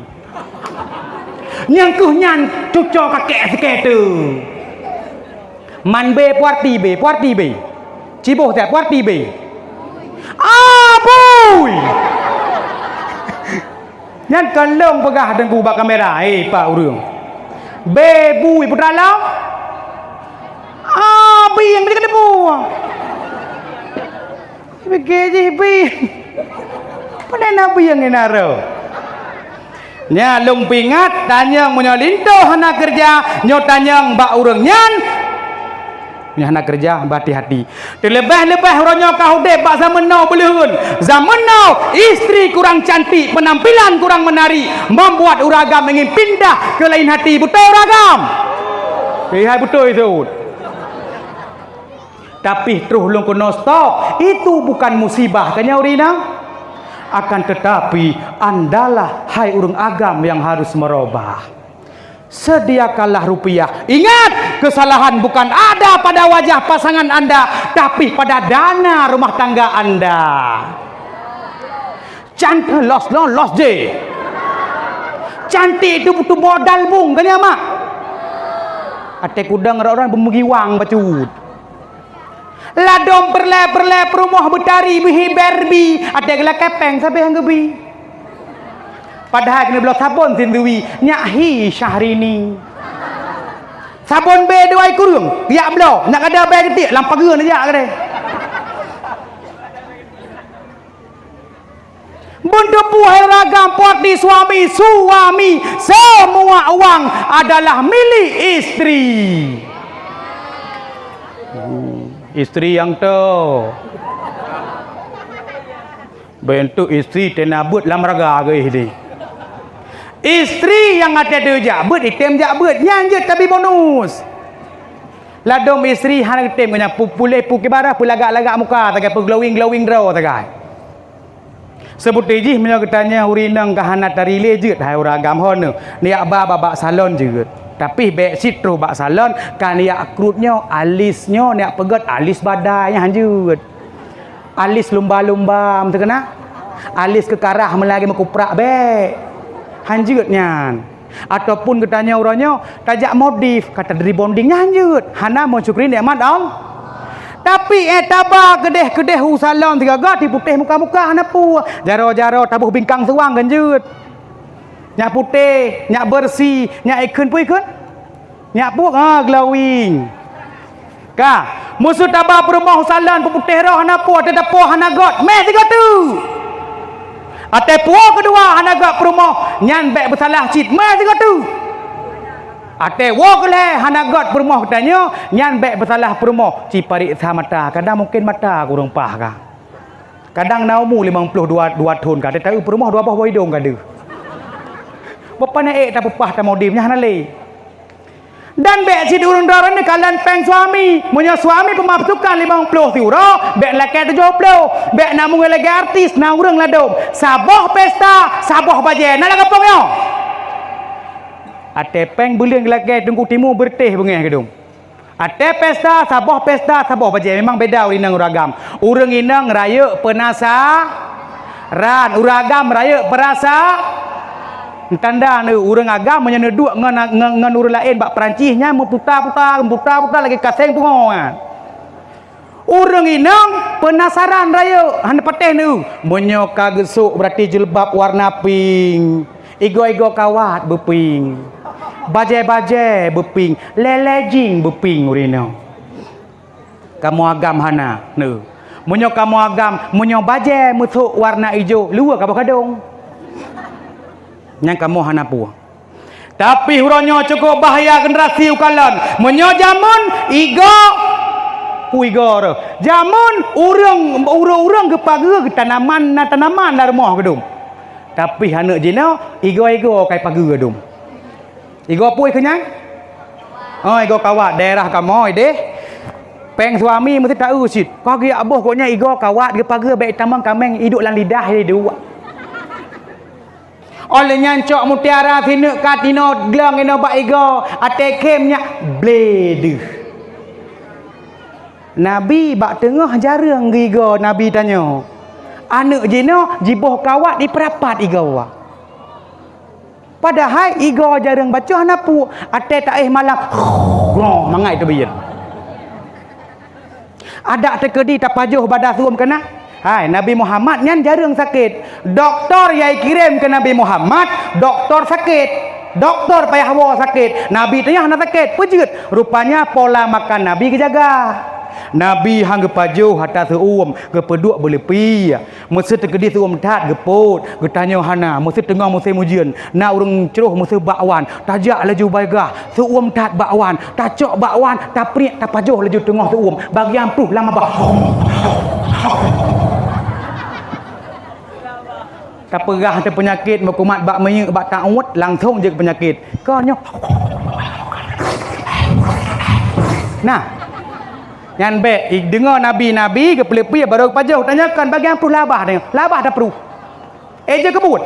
Nyang keuh nyan cuco kakek sikeue teuh. Man bèe puarti bèe, puarti bèe. Ciboh that puarti bèe. Abui! Nyan kon lôn peugah teungku bak kamera, eh, pak ureueng. Bèe bui putra lôn. Abui nyang keuneuk bu. Pike jih bie. Pane nabi nyang inaro. Nya lôn peuingat, tanyong meunyoe linto hana keureuja, nyoe tanyong bak ureueng nyan. Nyang hana keureuja, beuhati-hati. Teuleubeh-leubeh uroe nyoe ka udeb bak zaman now beuleuheun. Zaman now, istri kurang cantik, penampilan kurang menarik, membuat ureueng agam ingin pindah ke lain hati. Beutôi ureueng agam? Hai, beutôi, Sud. Tapi troh lôn keunoe stop, itu bukan musibah, ka nyan ureueng inong. Akan tetapi, andalah, hai ureueng agam, yang harus merubah. Sediakanlah rupiah. Ingat, kesalahan bukan ada pada wajah pasangan anda, tapi pada dana rumah tangga anda. Cantik los, los, los je. Cantik itu butuh modal bung, kan ya, Mak? Até kudang orang-orang beumugiwang bacut. Ladom peureulée-peureulée peurumoh beutari meuhi Barbie, até geulakée péng sabe nyang geubi. Padahai keuneuk bloe sabon sindui, nyak hi Syahrini. Sabon be dua kureueng, yak bloe, nyak kada be geutik, lam pageue neujak keudeh. Beuteupeue hai ragam pot di suami, suami, semua uang adalah milik istri. Istri nyang toe. Bentuk istri tena beuet lam raga geuh di. Istri nyang até teujak beuet, item jak beuet, nyan jeuet tabi bonus. Ladom istri hana geutem nyan pu-, puléh pu kibarah, peulagak-lagak muka sagai, peuglowing-glowing droe sagai. Seubeuté jih meunyoe geutanyoe ureueng inong ka hana tari lé jeuet hai ureueng agam hon, neujak ba bak salon jeuet. Tapi bék cit troh bak salon, ka neujak krut nyoe, alis nyoe neujak peugét alis badai nyan jeuet. Alis lumba-lumba meuteukeunak. Alis keukarah meulagée meukuprak bék. Han jeuet nyan. Ataupun geutanyoe uroe nyoe tajak modif, ka ta rebonding nyan jeuet. Hana meusyukuri nikmat Allah. Tapi, eh, taba keudeh-keudeh u salon sigaga tiputéh muka-muka hana peue. Jaroe-jaroe taboh bingkang suang kan jeuet. Nyak putéh, nyak beureusi, nyak ikheun peue ikheun? Nyak puek, ha, glowing. Ka, meuseu taba peurumoh u salon peuputéh roh hana peue, teudapoe hana göt, méh sigoe teuk. Até puwoe keudua hana göt peurumoh, nyan bék beusalah cit, méh sigoe teuk. Até woe keulhée hana göt peurumoh geutanyoe, nyan bék beusalah peurumoh, ci pareksa mata, kadang mungken mata kureueng paih ka. Kadang na umu limong ploh dua, dua thon ka, teuta peurumoh dua boh boh idong ka deuh. Bapa na ék tapeupah tamodem nyan hana lé. Dan bék cit ureuëng droe nyoe kalon péng suami. Meunyoe suami peumasukan limong ploh siuroe, bék lakée tujoh ploh. Bék na meungeue lagée artis, na ureuëng ladom. Saboh pesta, saboh bajée, na lam gampông nyoe. Até péng buleuen geulakée Teungku Timu beureutéh beungéh geudong. Até pesta, saboh pesta, saboh bajée. Memang beda ureuëng inong ureuëng agam. Ureuëng inong rayeuk peunasaran, ureuëng agam rayeuk peurasa. Tanda neu, ureuëng agam meunyoe neuduek ngon, ngon, ngon ureuëng laén bak Perancis nyan meuputa-puta, meuputa-puta lagée kaséng pungo nyan. Ureuëng inong peunasaran rayeuk, hana patéh neu. Meunyoe ka geusok, berarti jilbab warna pink. Igoe-igoe kawat beupink. Bajée-bajée beupink. Lé-lé jing beupink ureuëng inong. Kamoe agam hana, neu. Meunyoe kamoe agam, meunyoe bajée meusok warna ijo, luweue kaboh gadong. Nyan kamoe hana peue. Tapi uroe nyoe cukôp bahya generasi ukalon. Meunyoe jameun igoe, peue igoe roh. Jameun ureuëng, ureuëng-ureuëng geupageue geutanaman, na tanaman lam rumoh geudong. Tapi aneuk jinoe igoe-igoe kai pageue dum. Igoe peue keu nyan? Oh, igoe kawat daerah kamoe deh. Péng suami meusti taeu cit. Ka geujak boh gobnyan igoe kawat geupageue bék tamong kaméng iduek lam lidah lé duek. Óh lheueh nyan cok mutiara sineuk kat inoe glong inoe bak igoe, até khém nyak ble deuh. Nabi bak teungoh jareueng geuigoe Nabi tanyoe. Aneuk jinoe jiboh kawat di peurapat igoe. Padahai igoe jareueng bacut hana peue, até taéh malam, mangat teubiet. Adak teukeudi tapajoh bak dasuem keunan. Hai, Nabi Muhammad nyan jareueng sakét. Dokto nyang ikirém keu Nabi Muhammad, dokto sakét. Dokto payah woe sakét. Nabi teuh nyan hana sakét. Peue jeuet? Rupanya pola makan Nabi geujaga. Nabi han geupajoh ata seu-uem, geupeuduek beuleupie. Meuseu teukeudi seu-uem that geupot, geutanyoe hana. Meuseu teungoh musém ujeuen, na ureuëng croh meuseu bakwan, tajak laju bak gah, seu-uem that bakwan, tacok bakwan, tapriek, tapajoh laju teungoh seu-uem, bagian ploh lam babah. Tapeugah teuh peunyakét, meukumat bak minyeuk, bak tauet, langsong jeuet peunyakét. Kon nyoe. Nah, nyan bék, i, deungoe nabi-nabi geupeuleupie barô geupajoh, tanyoe kon bagian ploh lam babah, tanyoe lam babah tapruh. Eh, jeuet keubuet.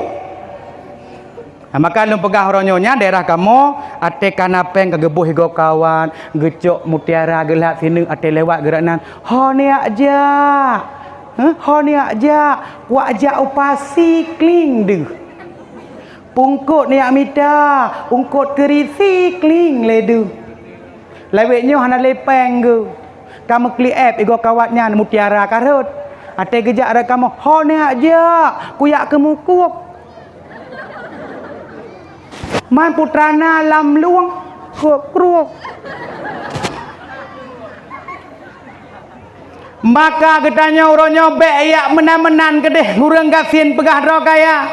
Nah, maka lôn peugah uroe nyoe nyan daerah kamoe, até kana péng ka geuboh igoe kawan, geucok mutiara, geulhak sineuk até lewat geurak nan. Ho neujak jak? Heh, ho neujak jak? Wak jak u pasi kling deuh. Pungkot neujak mita, ungkot keurisi kling lé deuh. Lawét nyoe hana lé péng geuh. Ka meukli ép igoe kawat nyan mutiara ka rhot. Até geujak rot kamoe, ho neujak jak? Kujak keu mukub. Man putra na lam lueng, kruok-kruok. Maka geutanyoe uroe nyoe bék jak meunan-meunan keudeh, ureuëng gasien peugah droe kaya.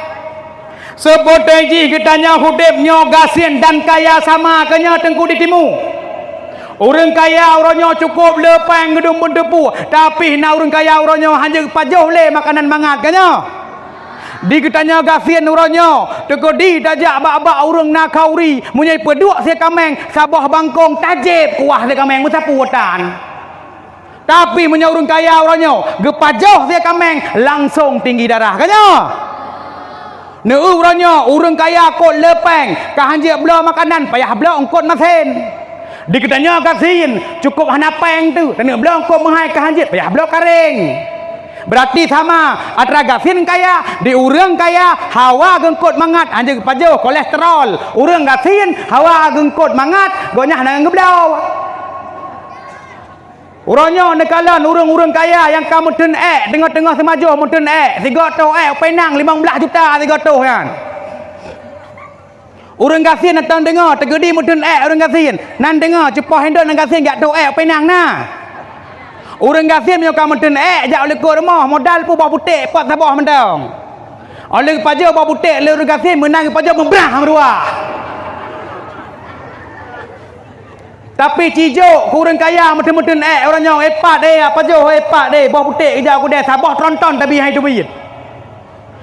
Seubotoi jih geutanyoe udeb nyoe gasien dan kaya sama keu nyoe teungku di timu. Ureuëng kaya uroe nyoe cukôp le péng geudum beuteupue, tapi na ureuëng kaya uroe nyoe hana jeuet pajoh lé makanan mangat keu nyoe. Di geutanyoe gasien uroe nyoe, teukeudi tajak bak-bak ureuëng na khauri, meunyoe peuduek sie kaméng, saboh bangkong tajép kuah sie kaméng meusapeue tan. Tapi meunyoe ureuëng kaya uroe nyoe, geupajoh sie kaméng, langsong tinggi darah. Ka nyoe? Neu uroe nyoe, ureuëng kaya kot le péng, ka han jeuet bloe makanan, payah bloe eungkot masen. Di geutanyoe gasien, cukôp hana péng teuh, taneuk bloe eungkot meuhai ka han jeuet, payah bloe karéng. Beurati sama, atra gasien kaya, di ureuëng kaya, hawa geungkot mangat, han jeuet geupajoh, kolesterol. Ureuëng gasien, hawa geungkot mangat, gobnyan hana geubloe. Uroe nyoe neukalon ureuëng-ureuëng kaya nyang ka meuteun ék, teungoh-teungoh seumajoh meuteun ék, sigoe toh ék u Penang limong blaih juta sigoe toh nyan. Ureuëng gasien ateueh deungoe, teukeudi meuteun ék ureuëng gasien. Nan deungoe, cupoh indon nyang gasien jak toh ék u Penang na. Ureuëng gasien meunyoe ka meuteun ék, jak u likot rumoh, modal pih boh puték, pot saboh mantong. Óh lheueh geupajoh boh puték lé ureuëng gasien, meunan geupajoh meubrah meuruah. Tapi cijok keu ureuëng kaya meuteun-meuteun ék, uroe nyoe, eh pat deh, pajoh eh pat deh, boh puték geujak u keudè, saboh tronton tabi hai teubiet.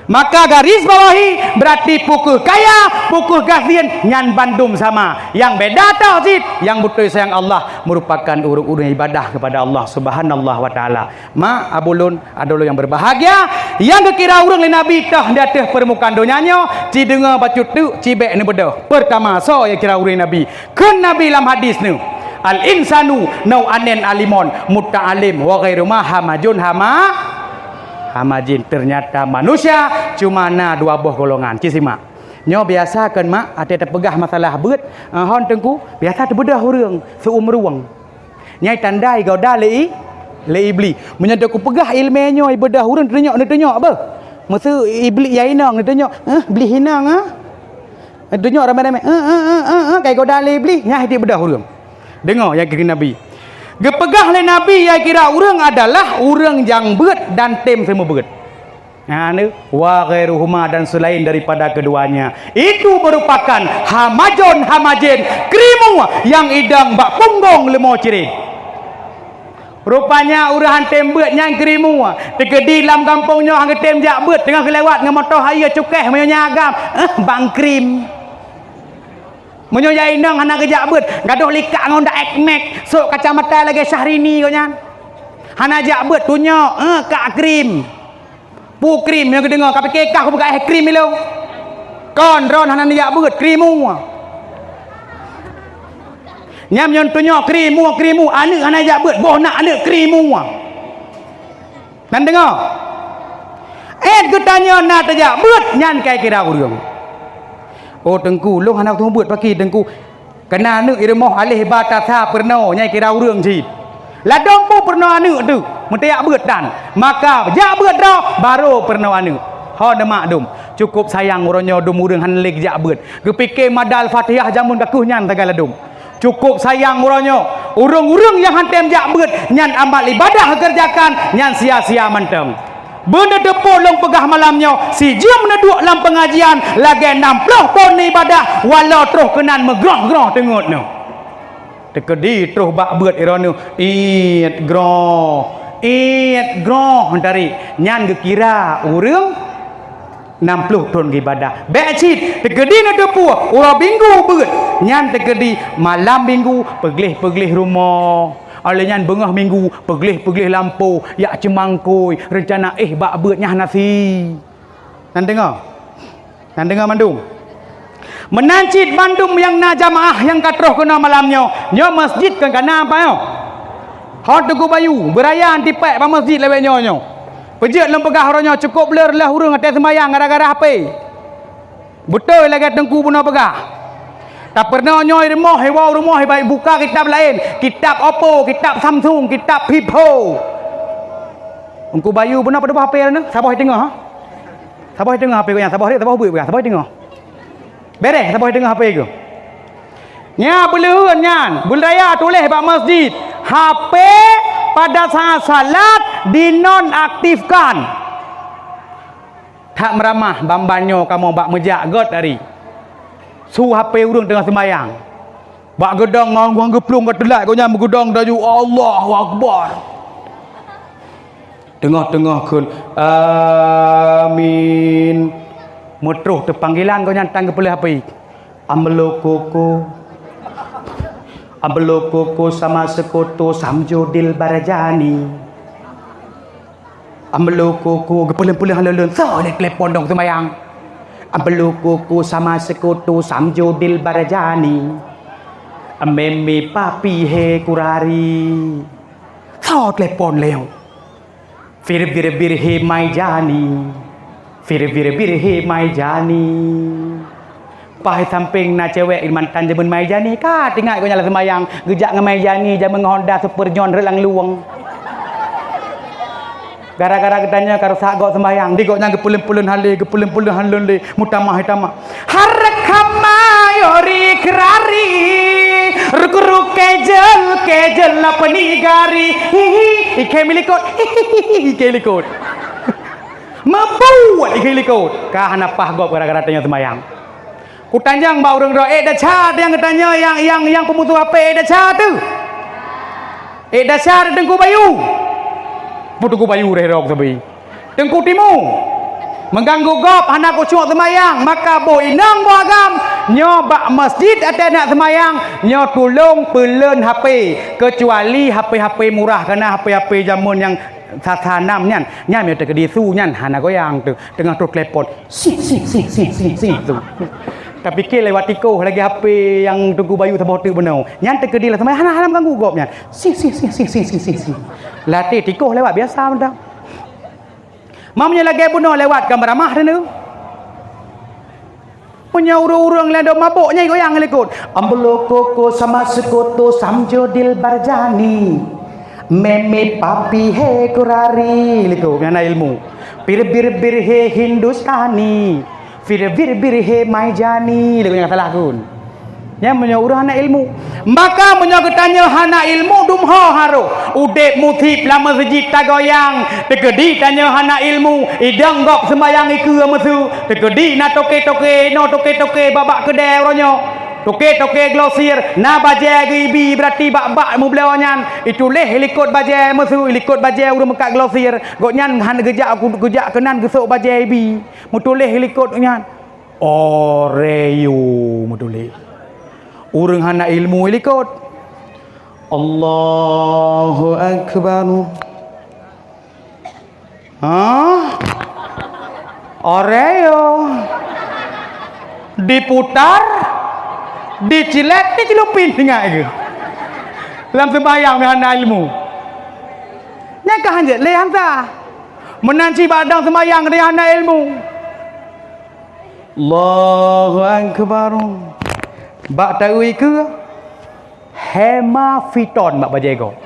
Maka garis bawahi, beurati peu kheueh kaya, peu kheueh gasien, nyan bandum sama. Nyang beda toh cit, nyang beutôi sayang Allah meurupakan ureuëng-ureuëng ibadah keupada Allah Subhanahu wa Taala. Mak, abu lôn, adoe lôn nyang beubahgia, nyang geukira ureuëng lé Nabi toh di ateueh peurmukaan donya nyoe, ci deungoe bacut teuk, ci bék neubeudôh. Peurtama, soe nyang kira ureuëng lé Nabi? Kheun Nabi lam hadis nyoe, "Al-insanu nau'anin alimun, muta'alim, wa ghairu ma hamajun hama-, hamajin." Ternyata manusia cuma na dua boh golongan. Ci simak. Nyoe biasa kan, Mak, até tapeugah masalah beuet, eh, hon teungku, biasa teubeudôh ureuëng, seu-uem rueng. Nyai tanda igoda lé i-, lé Iblih. Meunyoe teuku peugah iéleumé nyoe ibeudôh ureuëng, neutunyok, neutunyok beuh. Meuseu Iblih ya inong neutunyok, "Eh, blih inong, ah." Neutunyok ramé-ramé, "Eh, eh, eh, eh, eh," ka igoda lé Iblih, nyan hiti beudôh ureuëng. Deungoe nyang kira Nabi. Geupeugah lé Nabi nyang kira ureuëng adalah ureuëng nyang beuet dan tem seumeubeuet. Nah, ni, wa ghairuhuma, dan selain daripada keduanya. Itu merupakan hamajun hamajin, krimu nyang idong bak punggong leumo cirét. Rupanya ureuëng han tem beuet nyan krimu. Teukeudi lam gampông nyoe han geutem jak beuet, teungoh geulewat ngon moto hayeue cukéh meunyoe nyan agam, eh, bang krim. Meunyoe ya inong hana geujak beuet, gadôh likak ngon daék mek, sôk kacamata lagée Syahrini gobnyan. Hana jak beuet, tunyok, eh, kak krim. Pu krim nyang geudeungoe, ka pike kah kupeugah éh krim ilong. Kon droen hana neujak beuet, krimu. Nyan nyoe tunyok krimu, krimu, aneuëk hana jak beuet, boh nak aneuëk krimu. Nan deungoe. Éh geutanyoe na tajak beuet nyan kai kira ureuëng. Oh teungku, lôn hana teumeubeuet paki teungku. Keunan aneuëk i rumoh aléh ba tasa peurunoe nyang kira ureuëng cit. Ladôm peue peurunoe aneuëk teuk, meutajak beuet dan. Maka jak beuet droe, barô peurunoe aneuëk. Ho neumak dum, cukôp sayang uroe nyoe dum ureuëng hana lé geujak beuet. Geupike mada Al-Fatihah jameun ka kheueh nyan sagai ladôm. Cukôp sayang uroe nyoe, Ureuëng-ureuëng nyang hana tém jak beuet, nyan amal ibadah geukeureujakan, nyan sia-sia mantong. Beuneuteupeu lôn peugah malam nyoe, sijeuem neuduek lam peungajian lagée nam ploh thon ibadah, walau troh keunan meugroh-groh teungeut nyoe. Teukeudi troh bak beuet droeneuh, iet groh, iet groh tarék, nyan geukira ureuëng nam ploh thon geuibadah. Bék cit, teukeudi neuteupeu uroe Minggu beuet, nyan teukeudi malam Minggu peugleh-peugleh rumoh. Óh lheueh nyan beungoh Minggu peugleh-peugleh lampôh, jak ceumangkôi, reuncana éh bak beuet nyan hana si. Nan deungoe? Nan deungoe mandum? Meunan cit bandum nyang na jamaah nyang ka troh keunoe malam nyoe, nyoe masjid kon ka na apa nyoe? Ho Teungku Bayu, beuraya tipék bak masjid lawét nyoe nyoe. Peujeuet lôn peugah uroe nyoe cukôp le reuloh ureuëng watée seumayang gara-gara H P. Beutôi lagée Teungku bunoe peugah. Tapeurunoe nyoe i rumoh, i woe rumoh, i buka kitab laén, kitab Oppo, kitab Samsung, kitab Vivo. Teungku Bayu bunoe padub H P na, saboh i teungoh, ha? Saboh i teungoh H P gobnyan, saboh rek, saboh beuet peugah, saboh i teungoh. Béréh, saboh i teungoh H P geuh. Nya beuleuheun nyan, beuraya tuléh bak masjid, H P pada saat salat dinonaktifkan. That meuramah ban-ban nyoe kamoe bak meujak göt hari. Su H P ureuëng teungoh seumayang. Bak geudong ngon, ngon geuplueng ka teulat gobnyan meugeudong taju, "Allahu Akbar." Teungoh-teungoh kheun, "Amin." Meutroh teupanggilan gobnyan tan geupeuleueh H P. Amlo koko. Amlo koko sama seukoto Samjodil Barjani. Amlo koko geupeuleueh-peuleueh lôn-lôn soe lé telepon dong seumayang. Amlo koko sama seukoto Samjodil Barjani. Meme papi he kurari. Soe telepon lé nyoe? Fir bir bir he mai jani. Fir bir bir he mai jani. Paih sampéng na cewek mantan jameun mai jani, ka teuingat gobnyan lam seumayang, geujak ngon mai jani jameun ngon Honda Super nyan reulang luweng. Gara-gara geutanyoe ka rusak gob seumayang, di gobnyan geupeuleueh-peuleueh hale, geupeuleueh-peuleueh hale lé, mutamah-tamah. Har kama yori kerari, ruk-ruk kejel, kejel la penigari. Hihi, iké milikot, hihi, iké likot. Meubuet iké likot. Ka hana paih gob gara-gara tanyoe seumayang. Kutanjang bak ureuëng droe, "Eh, desya nyang geutanyoe nyang, nyang, nyang peumusoh H P, eh, desya teuh? Eh, desya teuh Teungku Bayu?" Peue Teungku Bayu reh rok sabe? Teungku Timu. Meuganggu gob hana khusyuk seumayang, maka boh inong boh agam nyoe bak masjid até nak seumayang, nyoe tulông peuleueh H P, keucuali H P-H P murah, kana H P-H P jameun nyang sasa nam nyan, nyan meunyoe teukeudi su nyan hana goyang teuh, teungoh troh telepon. Sih, sih, sih, sih, sih, sih, tu. Tapike lewat tikoh lagée H P nyang Teungku Bayu saboh teuk bunoe. Nyan teukeudi lah sama hana, hana ganggu gob nyan. Sih, sih, sih, sih, sih, sih, sih, sih. Latih tikoh lewat biasa mantong. Meunyoe lagée bunoe lewat ka meuramah teuh. Meunyoe ureuëng-ureuëng lé dok mabök nyai goyang likot. Ambeulokoko sama seukoto Samjodil Barjani. Meme papi he kurari likot nyang na ilmu. Pir bir bir he Hindustani. Pir bir bir he Maijani likot nyang salah kun. Nyan meunyoe ureuëng hana ilmu. Maka meunyoe geutanyoe hana ilmu dum ho harôh. Udeb musib lam meuseujid tagoyang. Teukeudi tanyoe hana ilmu, idong gob seumayang ikeue meusu. Teukeudi na toke-toke, inoe toke-toke bak-bak keudée uroe nyoe. Toke-toke glosir, na bajée geuibi, beurati bak-bak meubloe nyan. Ituléh ilikot bajée meusu, ilikot bajée ureuëng meukat glosir. Gobnyan hana geujak, geujak keunan geusok bajée ibi. Meutuléh ilikot nyan. Oreo meutuléh. Ureuëng hana ilmu ilikot. Allahu Akbar. Hah? Oreo. Diputar, dicilet, dicelupin ingat ke? Lam sembahyang hana ilmu. Nyan ka hanjeuet lé hansa. Meunan cit bak dang sembahyang dia hana ilmu. Allahu Akbar. Bak taeu ikeue, hemaviton bak bajée gob.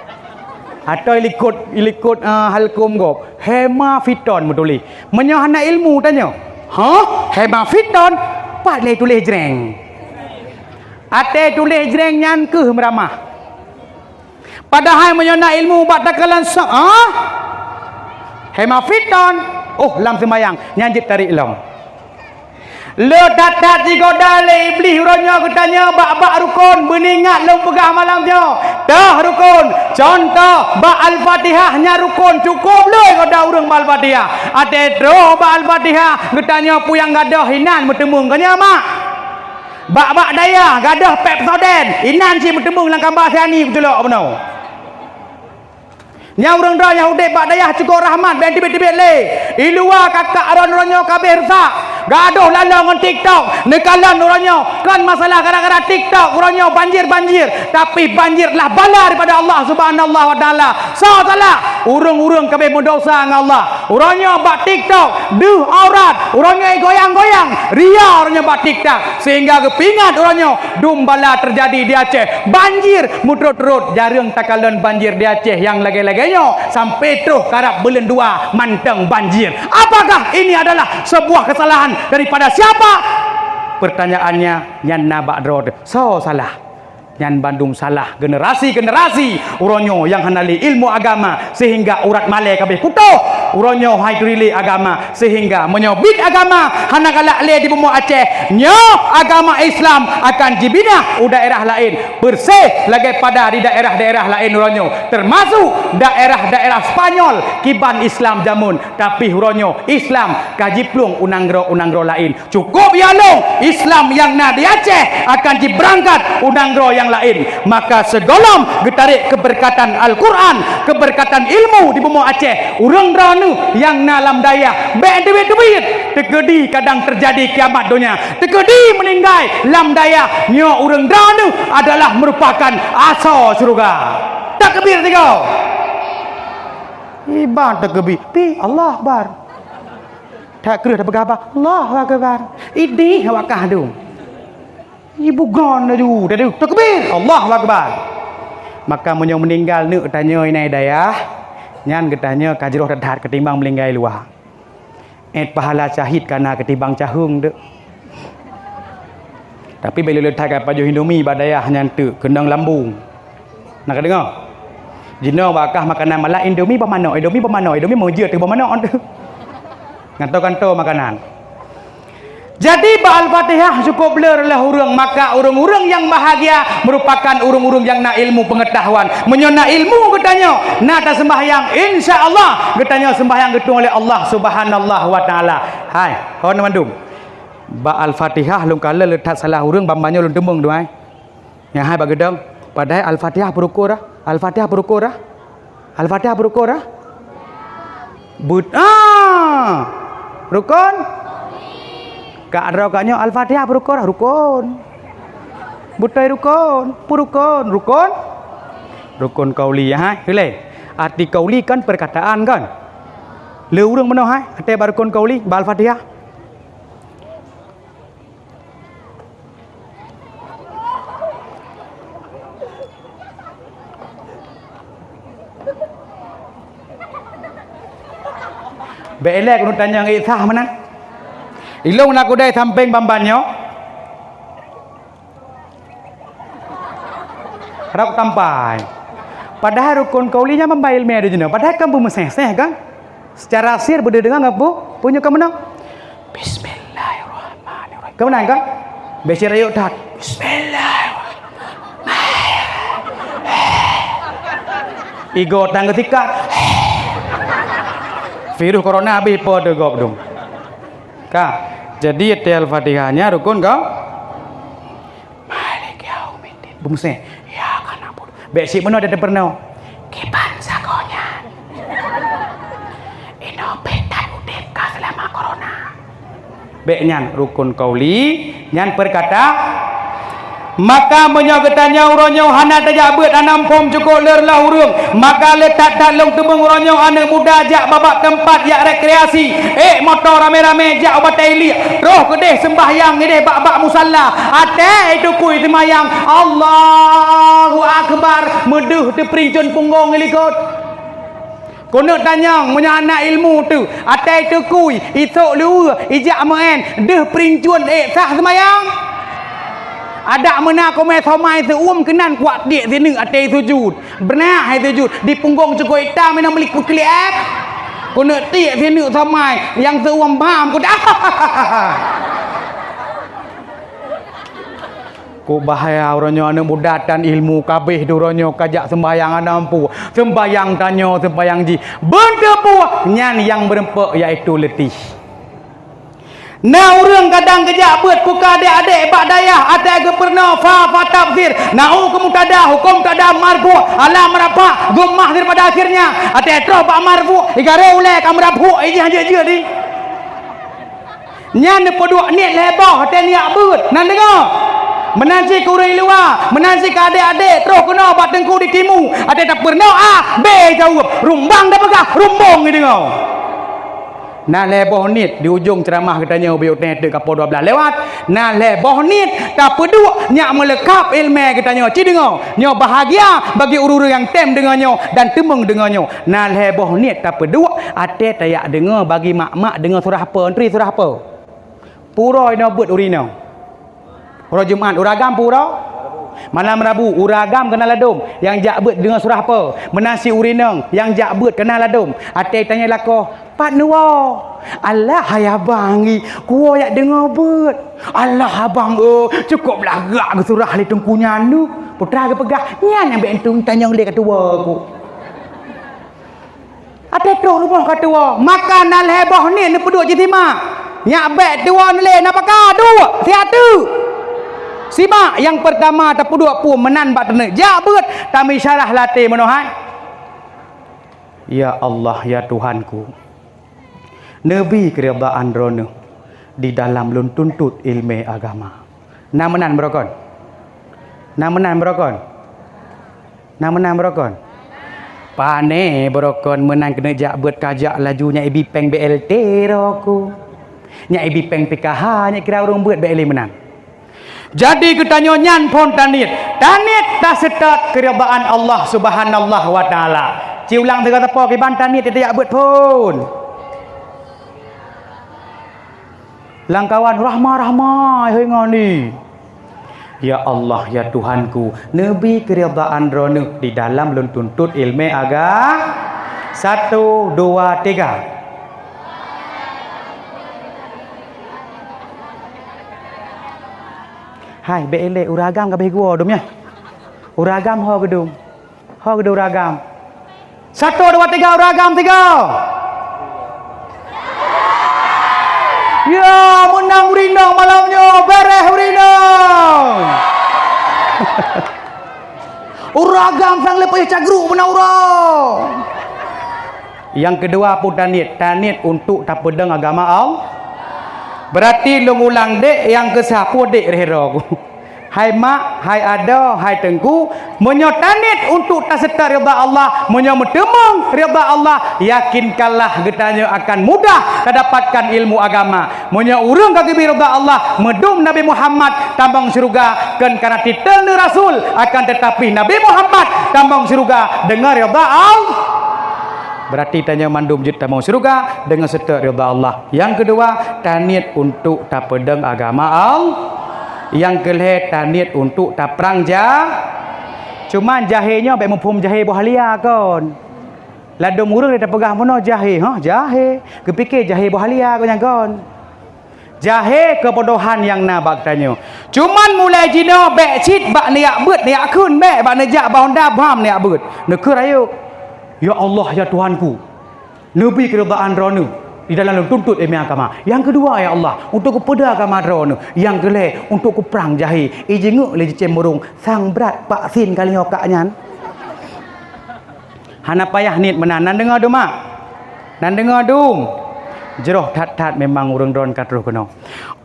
Atau ilikot, ilikot, ah, halkom gob. Hemaviton meutuléh. Meunyoe hana ilmu tanyoe, "Hah? Hemaviton?" Pat lé tuléh jreng. Até tuléh jreng nyan keuh meuramah. Padahai meunyoe na ilmu bak takalon sa-, ah? Hema fiton, oh, lam seumayang, nyan jeuet tarék lom. Le that-that jigoda lé Iblih uroe nyoe geutanyoe bak-bak rukon, beuningat lôn peugah malam nyoe. Toh rukon, contoh, bak Al-Fatihah nyan rukon, cukôp le goda ureuëng bak Al-Fatihah. Até troh bak Al-Fatihah, geutanyoe peue nyang gadôh inan meuteumeung, kon nyo mak? Bak-bak dayah gadôh Pepsodent, inan cit meuteumeung lam kamba siani peuculok bunoe. Nyang ureuëng droe nyang udeb bak dayah cukôp rahmat, bék teubiet-teubiet lé. I luwa kakak droe uroe nyoe ka abéh rusak. Gadôh laloe ngon TikTok, neukalon uroe nyoe. Kon masalah gara-gara TikTok uroe nyoe banjir-banjir, tapi banjir adalah bala daripada Allah Subhanahu wa Taala. Soe salah? Ureuëng-ureuëng ka abéh meudosa ngon Allah. Uroe nyoe bak TikTok, deuh aurat, uroe nyoe goyang-goyang, ria uroe nyoe bak TikTok, sehingga geupeuingat uroe nyoe dum bala teujadi di Aceh. Banjir meuturot-turot, jareueng takalon banjir di Aceh nyang lagée-lagée nyoe, sampai troh karab buleuen dua mantong banjir. Apakah ini adalah sebuah kesalahan daripada siapa? Pertanyaannya, nyan na bak droe teuh. Soe salah? Nyan bandum salah generasi-generasi uroe nyoe nyang hana lé ilmu agama, sehingga urat malée ka abéh putôh. Uroe nyoe hai turi lé agama, sehingga meunyoe biet agama hana galak lé di bumoe Aceh, nyoe agama Islam akan jibinah u daerah laén, persis lagée pada di daerah-daerah laén uroe nyoe, termasuk daerah-daerah Spanyol kiban Islam jameun. Tapi uroe nyoe Islam ka jiplueng u nanggroe-u nanggroe laén. Cukôp ya lôn, Islam nyang na di Aceh akan jibeurangkat u nanggroe nyang laén. Maka sigohlom geutarek keubeurkatan Al-Quran, keubeurkatan ilmu di bumoe Aceh, ureuëng droeneuh nyang na lam dayah bék teubiet-teubiet. Teukeudi kadang teujadi kiamat donya, teukeudi meuninggai lam dayah, nyoe ureuëng droeneuh adalah meurupakan asoe syeuruga. Takbir tiga. Iban takbir, pi Allah Akbar. That kreueh tapeugah bah, Allahu Akbar. Idéh awak kah tu. Ibu gon laju, tadi takbir, Allahu Akbar. Maka meunyoe meuninggai neuk tanyoe inai dayah, nyan geutanyoe ka jroh that-that ketimbang meuninggai luwa. Ét pahala syahid ka na ketimbang caheueng deuk. Tapi bék lé that ka pajoh Indomie bak dayah nyan teuk keunong lambung. Na ka deungoe? Jinoe bak kah makanan malam Indomie bah manok, Indomie bah manok, Indomie meujeuet teuh bah manok teuh. Gantoe-gantoe makanan. Jadi bak Al-Fatihah cukôp le reuloh ureuëng, maka ureuëng-ureuëng nyang bahagia meurupakan ureuëng-ureuëng nyang na ilmu peungeutahuan. Meunyoe na ilmu geutanyoe, na taseumbahyang, insya Allah geutanyoe seumbahyang geutueng lé Allah Subhanahu wa Taala. Hai, hon mandum. Bak Al-Fatihah lôn kalon le that salah ureuëng, ban nyoe lôn teumeung dua. Nyang hai bak geudong, padahai Al-Fatihah peurukoe dah. Al-Fatihah peurukoe dah. Al-Fatihah peurukoe dah. But, ah! Rukon? Kak droe kak nyoe Al-Fatihah peurukoe dah, rukon. Beutôi rukon, peurukoe, rukon. Rukon qauli, ya, hai. Ulée. Arti qauli kan perkataan kan? Le ureuëng meunoe hai, até bak rukon qauli, bak Al-Fatihah. Bék ilée keuneuk tanyong ék sah meunan. Ilong na kudai sampéng bamban nyoe. Rab tampai. Padahai rukon qauli nyan bamban iéleumé di jinoe. Padahai kan beumeuséh-séh kan? Secara sir beudeungoe ngon peue? Peue nyoe ka meunan? Bismillahirrahmanirrahim. Ka meunan kan? Bèk sir rayeuk that. Bismillahirrahmanirrahim. Igoe tan geusikat. Virus corona abéh po teuh gob dum. Ka. Jadi, Al-Fatihah nyan rukon ka? Maliki yaumiddin. Beumeuséh. Iyyaka na'budu. Bèk syiek meunoe dan peurunoe. Kiban sagoe nyan. Inoe bèk that udép ka seulama corona. Bèk nyan rukon qauli, nyan perkata. Maka meunyoe geutanyoe uroe nyoe hana tajak beuet hana muphom cukôp le reuloh ureueng, maka le that-that lôn teumeung uroe nyoe aneuk muda jak babah teumpat jak rekreasi, ék moto ramé-ramé jak u Batée Iliek, troh keudeh seumbahyang ideh bak-bak musalla, até itukui seumayang, Allahu Akbar, meudeuh teuperincon punggong ilikot. Keuneuk tanyong, meunyoe hana ilmu teuh, até itukui, isôk luweue, ijak meu'en, deuh perincon ék sah seumayang? Adak meunan kumé somai seu-uem keunan kuat tiek sineuk até sujud. Beuna hai sujud, di punggong cukôp itam inong meulik peukeulek. Keuneuk tiek sineuk somai, nyang seu-uem bam kuda. Ku bahaya uroe nyoe aneuk muda tan ilmu kabeh di uroe nyoe kajak sembahyang hana mampu. Sembahyang tanyoe, sembahyang jih. Beuteupeue nyan nyang meureumpok yaitu leutih. Na ureuëng kadang geujak beuet puka adék-adék bak dayah até geupeurunoe fa fa tafsir. Nahwu keu mubtada, hukôm mubtada marfu, alam rafa, dhammah daripada akhirnya. Até troh bak marfu, igaré ulée ka meurapuk ijih jeuet-jeuet di. Nyan neupeuduek niet lhée boh até neujak beuet. Nan deungoe. Meunan cit keu ureuëng luwa, meunan cit keu adék-adék troh keunoe bak teungku di timu. Até tapeurunoe A, B jaweueb. Rumbang tapeugah, rumbong jideungoe. Na lhée boh niet di ujong ceuramah geutanyoe biyeu teuh teuk kapoe dua blaih lewat. Na lhée boh niet tapeuduek nyak meuleukab iéleumé geutanyoe. Ci deungoe, nyoe bahagia bagi ureuëng-ureuëng nyang tem deungoe nyoe dan teumeung deungoe nyoe. Na lhée boh niet tapeuduek até tajak deungoe bagi mak-mak deungoe surah peue, entri surah peue. Pue uroe inoe beuet ureuëng inong. Uroe Jumat ureuëng agam pue uroe? Malam Rabu ureuëng agam keunan ladôm nyang jak beuet deungoe surah peue. Meunan cit ureuëng inong nyang jak beuet keunan ladôm. Até tanyoe lakoe, pat neuwoe? Alah hai abang i, kuwoe jak deungoe beuet. Alah abang e, cukôp lagak geusurah lé teungku nyan neuh. Putra geupeugah, nyan nyang bék entung tanyong lé ka tuwoe ku. Até troh rumoh ka tuwoe, maka na lhée boh niet neupeuduek cit simak. Nyak bék tuwoe neulée na paka duek, siat teuk. Simak nyang peurtama tapeuduek peue meunan bak teuneuk jak beuet tamisyarah laté meunoe hai. Ya Allah, ya Tuhanku, neubi keuridaan Droeneuh di dalam lôn tuntot iéleumé agama. Na meunan beurokon? Na meunan beurokon? Na meunan beurokon? Pané beurokon meunan keuneuk jak beuet kajak laju nyak ibi péng B L T roku. Nyak ibi péng P K H, nyak kira ureuëng beuet bék lé meunan. Jadi geutanyoe nyan phon taniet. Taniet taseutôt keuridaan Allah Subhanahu wa Taala. Ci ulang sigoe sapo kiban taniet tajak beuet phon. Lam kawan rahmah-rahmah hai ngon i. Ya Allah, ya Tuhanku, neubi keuridaan Droeneuh di dalam lôn tuntot iéleumé aga. Satu, dua, tiga. Hai, bék ilée, ureuëng agam ka béh geuwoe dum nyan. Ureuëng agam ho geudum. Ho geudum ureuëng agam. Satu, dua, tiga, ureuëng agam tiga. Ya, meunang ureuëng inong malam nyoe, beureh ureuëng inong. Ureuëng agam sang leupah cagruek beuna uroe. Nyang keudua pun taniet, taniet untuk tapeudong agama Allah. Berarti lôn ulang dek nyang keusah pun dek reh droe. Hai mak, hai adoe, hai teungku, meunyoe taniet untuk taseutôt ridha Allah, meunyoe meuteumeung ridha Allah, yakinkanlah geutanyoe akan mudah tadapatkan ilmu agama. Meunyoe ureuëng ka geubri ridha Allah, meudum Nabi Muhammad tamong syeuruga, kon karena titel neuh rasul, akan teutapi Nabi Muhammad tamong syeuruga deungon ridha Allah. Berarti tanyoe mandum jeuet tamong syeuruga deungon seutôt ridha Allah. Nyang keudua, taniet untuk tapeudong agama Allah. Nyang keulhée, taniet untuk taprang ja-, cuman jahé nyoe bék muphom jahé boh halia kon. Ladôm ureuëng tapeugah meunoe jahé, hah, jahé. Geupike jahé boh halia kon nyang kon. Jahé keubodohan nyang na bak tanyoe. Cuman mulai jinoe bék cit bak neujak beuet, neujak kheun bék, bak neujak bak honda bham neujak beuet. Neukheun rayeuk, "Ya Allah, ya Tuhanku, neubi keuridaan Droeneuh di dalam lôn tuntot iéleumé agama. Nyang keudua, ya Allah, untuk kupeudong agama Droeneuh. Nyang keulhée, untuk kuprang jahé." Ijeungeuk lé jicém burông, sang brat vaksin kali nyoe kak nyan. Hana payah niet meunan. Nan deungoe dum, mak? Nan deungoe dum? Jroh that-that memang ureuëng droen ka troh keunoe.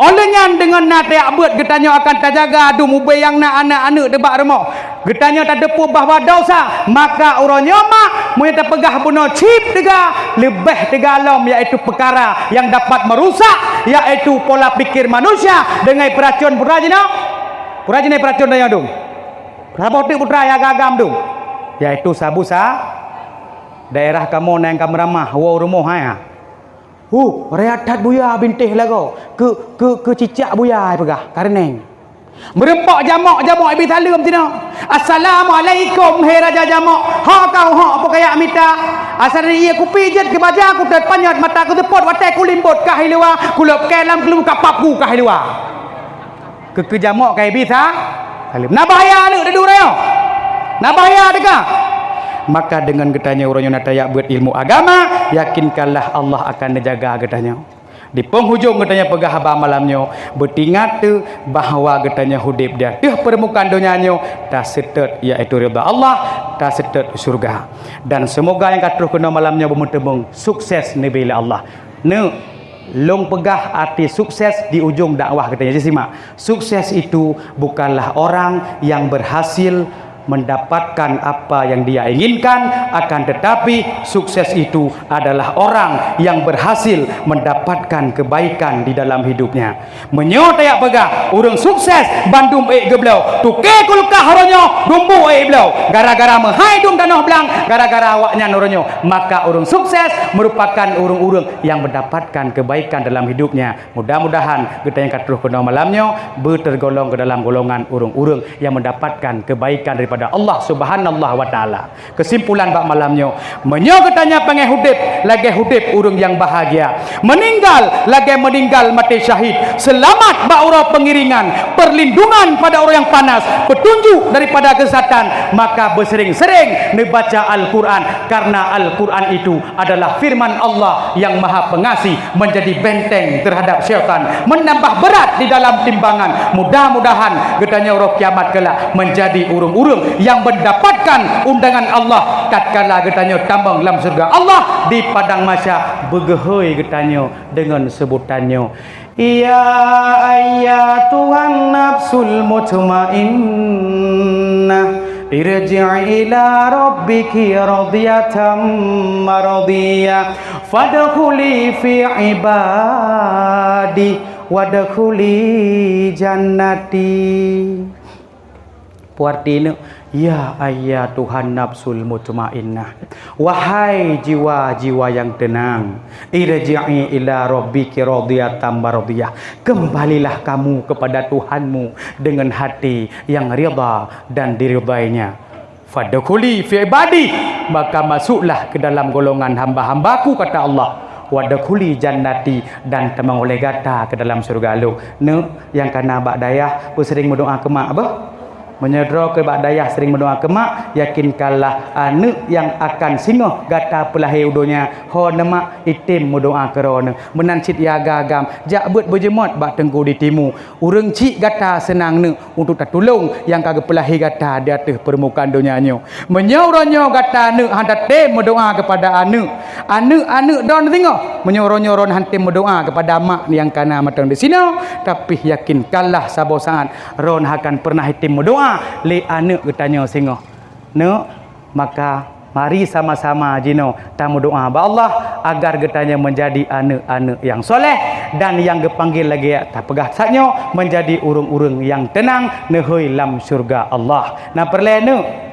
Óh lheueh nyan deungon na tajak beuet geutanyoe akan tajaga dum ubé nyang na aneuëk-aneuëk teuh bak rumoh. Geutanyoe tateupeue bahwa dosa, maka uroe nyoe mak, meunyoe tapeugah bunoe cit teuga, leubeh teuga lom, yaitu peukara nyang dapat meurusak, yaitu pola pikir manusia deungon peuracon putra jinoe. Putra jinoe peuracon tanyoe dum. Saboh teuk putra nyang agam-agam dum, yaitu sabu sa-, daerah kamoe na nyang ka meuramah, woe rumoh hai. Huh, raya that buya bintéh lagoe, keu, keu, keu cicak buya ai peugah, kareuneng. Meureumpok jamok-jamok ibi saleuem sinoe. "Assalamualaikum, he raja jamok. Ho kau ho peue kayak mita? Asai ie kupi jeuet keu baja kutet panyöt mata kuteupot watée kulimbot kah i luwa, kulop kée lam keulu kapap ku kah i luwa." Keu, keu jamok ka ibi sa-, saleuem. Na bahaya aneuk deudue uroe nyoe. Na bahaya teuka. Maka deungon geutanyoe uroe nyoe na tajak beuet ilmu agama, yakinkanlah Allah akan neujaga geutanyoe. Di penghujung geutanyoe peugah haba malam nyoe, beutingat teu bahwa geutanyoe udeb di ateueh peurmukaan donya nyoe taseutôt, yaitu ridha Allah, taseutôt syurga. Dan seumoga nyang ka troh keunoe malam nyoe beumeuteumeung sukses neubi lé Allah. Neuk, lôn peugah arti sukses di ujong dakwah geutanyoe. Simak, sukses itu bukanlah orang yang berhasil mendapatkan apa yang dia inginkan, akan tetapi sukses itu adalah orang yang berhasil mendapatkan kebaikan di dalam hidupnya. Meunyoe tajak peugah ureuëng sukses bandum ék geubloe, tuke kulkah uroe nyoe dumbu ék bloe, gara-gara meuhai dum tanoh blang, gara-gara awaknyan uroe nyoe, maka ureuëng sukses merupakan ureuëng-ureuëng yang mendapatkan kebaikan dalam hidupnya. Mudah-mudahan geutanyoe ka troh keunoe malam nyoe beuteugolong keu dalam golongan ureuëng-ureuëng yang mendapatkan kebaikan daripada Allah Subhanahu wa Taala. Keusimpulan bak malam nyoe, meunyoe geutanyoe péngéh udeb lagée udeb ureuëng nyang bahagia, meuninggal lagée meuninggal maté syahid, seulamat bak uroe peungiringan, perlindungan pada uroe nyang panas, peutunjuk daripada keusesatan, maka beuseuréng-seuréng neubaca Al-Quran, karena Al-Quran itu adalah firman Allah yang Maha Pengasih, menjadi benteng terhadap syaitan, menambah berat di dalam timbangan. Mudah-mudahan geutanyoe uroe kiamat kelak menjadi ureuëng-ureuëng yang mendapatkan undangan Allah tatkala geutanyoe tamong lam syurga Allah di padang mahsyar, beugeuhôi geutanyoe deungon seubutan nyoe, "Ya ayyatuhan nafsul mutmainnah, irji'i ila rabbiki radiyatan mardiyah, fadkhuli fi ibadi, wadkhuli jannati." Peue arti nyoe, "Ya ayyatuhan nafsul mutmainnah, wahai jiwa-jiwa yang tenang, irji'i ila rabbiki radiyatan mardiyah, kembalilah kamu kepada Tuhanmu dengan hati yang ridha dan diridainya. Fadkhuli fi ibadi, maka masuklah ke dalam golongan hamba-hambaku," kata Allah. "Wadkhuli jannati, dan tamong oleh gata ke dalam syurga Lôn." Neuk nyang kana bak dayah, beuseuréng meudoá keu mak beuh. Meunyoe droe keu bak dayah seuréng meudoá keu mak, yakinkanlah aneuk nyang akan singoh gata peulahé u donya, ho neuh mak, item meudoá keu droeneuh. Meunan cit ya agam-agam, jak beuet beujeumot bak teungku di timu. Ureuëng chik gata seunang neuk untuk tatulông nyang ka geupeulahé gata di ateueh peurmukaan donya nyoe. Meunyoe uroe nyoe gata neuk hana tem meudoá keupada aneuk, aneuk-aneuk droeneuh singoh, meunyoe uroe nyoe droeneuh hana tem meudoá keupada mak nyang kana mantong disinoe, tapi yakinkanlah saboh saát droeneuh akan peureunah item meudoá lé aneuk geutanyoe singoh. Neuk, maka mari sama-sama jinoe tameudoá bak Allah agar geutanyoe meunjadi aneuk-aneuk nyang soleh dan nyang geupanggil lagée tapeugah saát nyoe meunjadi ureuëng-ureuëng nyang teunang neuhôi lam syurga Allah. Na peureulée neuk?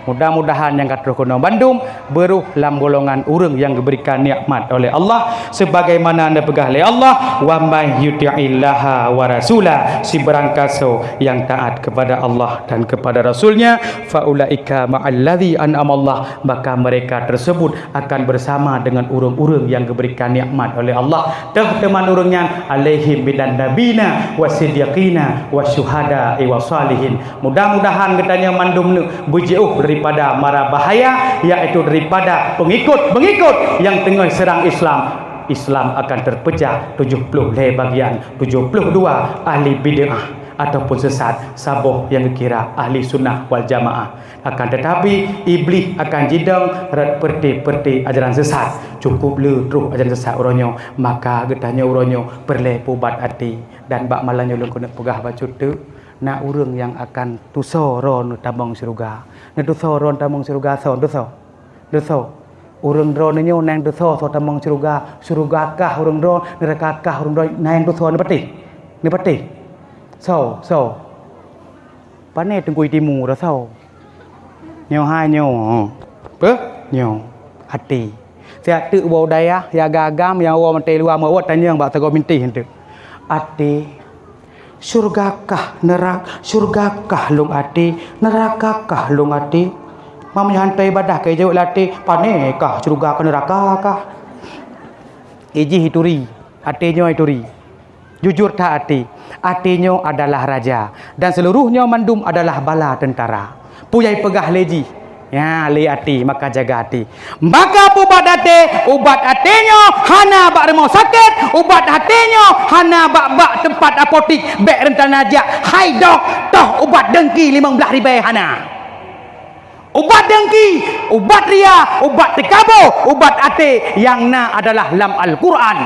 Mudah-mudahan nyang ka troh keunoe bandum beuroh lam golongan ureuëng nyang geuberikan nikmat oleh Allah, sebagaimana neupeugah lé Allah, "Wa may yuti'illaha wa rasulah," sibarang kasoe nyang taát kepada Allah dan kepada Rasul-Nya, "fa ulaika ma'alladzi an'amallah," maka mereka tersebut akan bersama dengan ureuëng-ureuëng nyang geuberikan nikmat oleh Allah. Teuh teuma ureuëng nyan, "alaihim minan nabiyina wasiddiqina wasyuhada'i wasalihin." Mudah-mudahan geutanyoe mandum neuk beujiôh daripada mara bahaya, yaitu daripada peungikot-peungikot nyang teungoh seurang Islam. Islam akan terpecah tujuh puluh lhée bagian, tujuh puluh dua ahli bid'ah ataupun sesat, saboh nyang geukira ahli sunnah wal jamaah. Akan tetapi, Iblih akan jidong rot peureute-peureute ajaran sesat. Cukup le troh ajaran sesat uroe nyoe, maka geutanyoe uroe nyoe peureulée peuubat até. Dan bak malam nyoe lôn keuneuk peugah bacut teuk, na ureuëng nyang akan tusoe droeneuh tamong syeuruga. Neutusoe droeneuh tamong syeuruga soe? Tusoe. Tusoe. Ureuëng droeneuh nyoe nyang tusoe soe tamong syeuruga, syeuruga kah ureuëng droeneuh, neuraka kah ureuëng droeneuh, na nyang tusoe neupatéh? Neupatéh? Soe? Soe? Pané teungku di timu rasa? Nyoe hai nyoe. Peue? Nyoe. Até. Siat teuk ubak dayah, ya agam-agam nyang woe mantong luwa meuwot tanyong bak sagoe mintih teuk. Até. Syurga kah neuraka, syurga kah lôn até, neuraka kah lôn até. Meunyoe hantom ibadah keu jaweueb lé até, pane kah syurga kah neuraka kah. Ijih ituri, até nyoe ituri. Jujur that até, até nyoe adalah raja, dan seluruh nyoe mandum adalah bala teuntara. Peue nyang ipeugah lé jih? Ya, lé até, maka jaga até. Maka ubat até, ubat até nyoe hana bak rumoh sakét, ubat até nyoe hana bak, bak teumpat apotik, bék rencana jak, hai dok, toh ubat dengki limong blaih ribée hana. Ubat dengki, ubat ria, ubat teukaboh, ubat até nyang na adalah lam Al-Quran.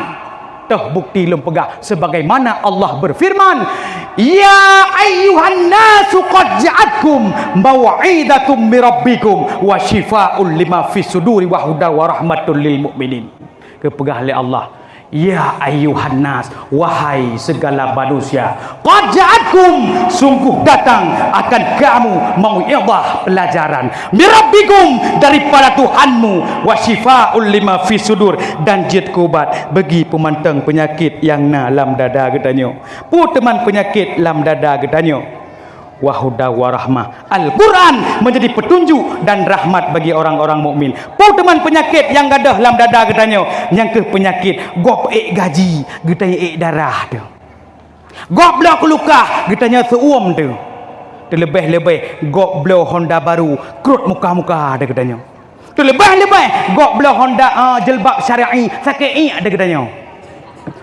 Toh bukti lôn peugah, sebagaimana Allah berfirman, "Ya ayyuhan nasu qad ja'atkum mau'izatum mir rabbikum wa syifaa'ul lima fis suduri wa huda wa rahmatul lil mu'minin." Geupeugah lé Allah, "Ya ayyuhan nas, wahai segala manusia, qad ja'atkum, sungguh datang akan kamu mau'izah, pelajaran, mir rabbikum, daripada Tuhanmu, wa syifaa'ul lima fis sudur, dan jeuet keu ubat bagi peumantong peunyakit nyang na lam dada geutanyoe." Peue teuma peunyakit lam dada geutanyoe? Wa huda wa rahmah. Al-Quran menjadi petunjuk dan rahmat bagi orang-orang mukmin. Peue teuma peunyakit nyang gadôh lam dada geutanyoe? Nyang keuh peunyakit gob ék gaji, geutanyoe ék darah teuh. Gob bloe kulukah, geutanyoe seuuem teuh. Teuleubeh-leubeh gob bloe Honda baru, krot muka-muka teuh geutanyoe. Teuleubeh-leubeh gob bloe Honda, ah, jilbab syar'i, sakét iék teuh geutanyoe.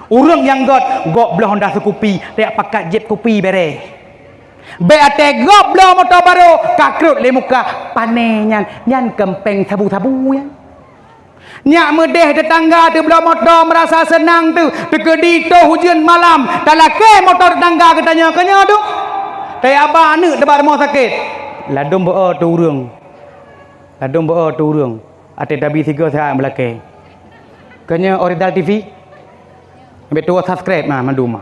Ureuëng nyang göt gob bloe Honda seukupi, tajak pakat jieb kupi bereh. Bék até gob bloe moto barô, ka krot lé muka, pané nyan, nyan keumpéng sabu-sabu nyan. Nyak meudeh teutangga teubloe moto meurasa seunang teuh, teukeudi toh ujeuen malam, talakée moto teutangga geutanyoe keu nyoe teuh. Tajak ba aneuëk teuh bak rumoh sakét. Ladôm beu-o teuh ureuëng. Ladôm beu-o teuh ureuëng. Até tabi sigoe saát meulakée. Keu nyoe Oriental T V. Bék tuwoe subscribe na mandum.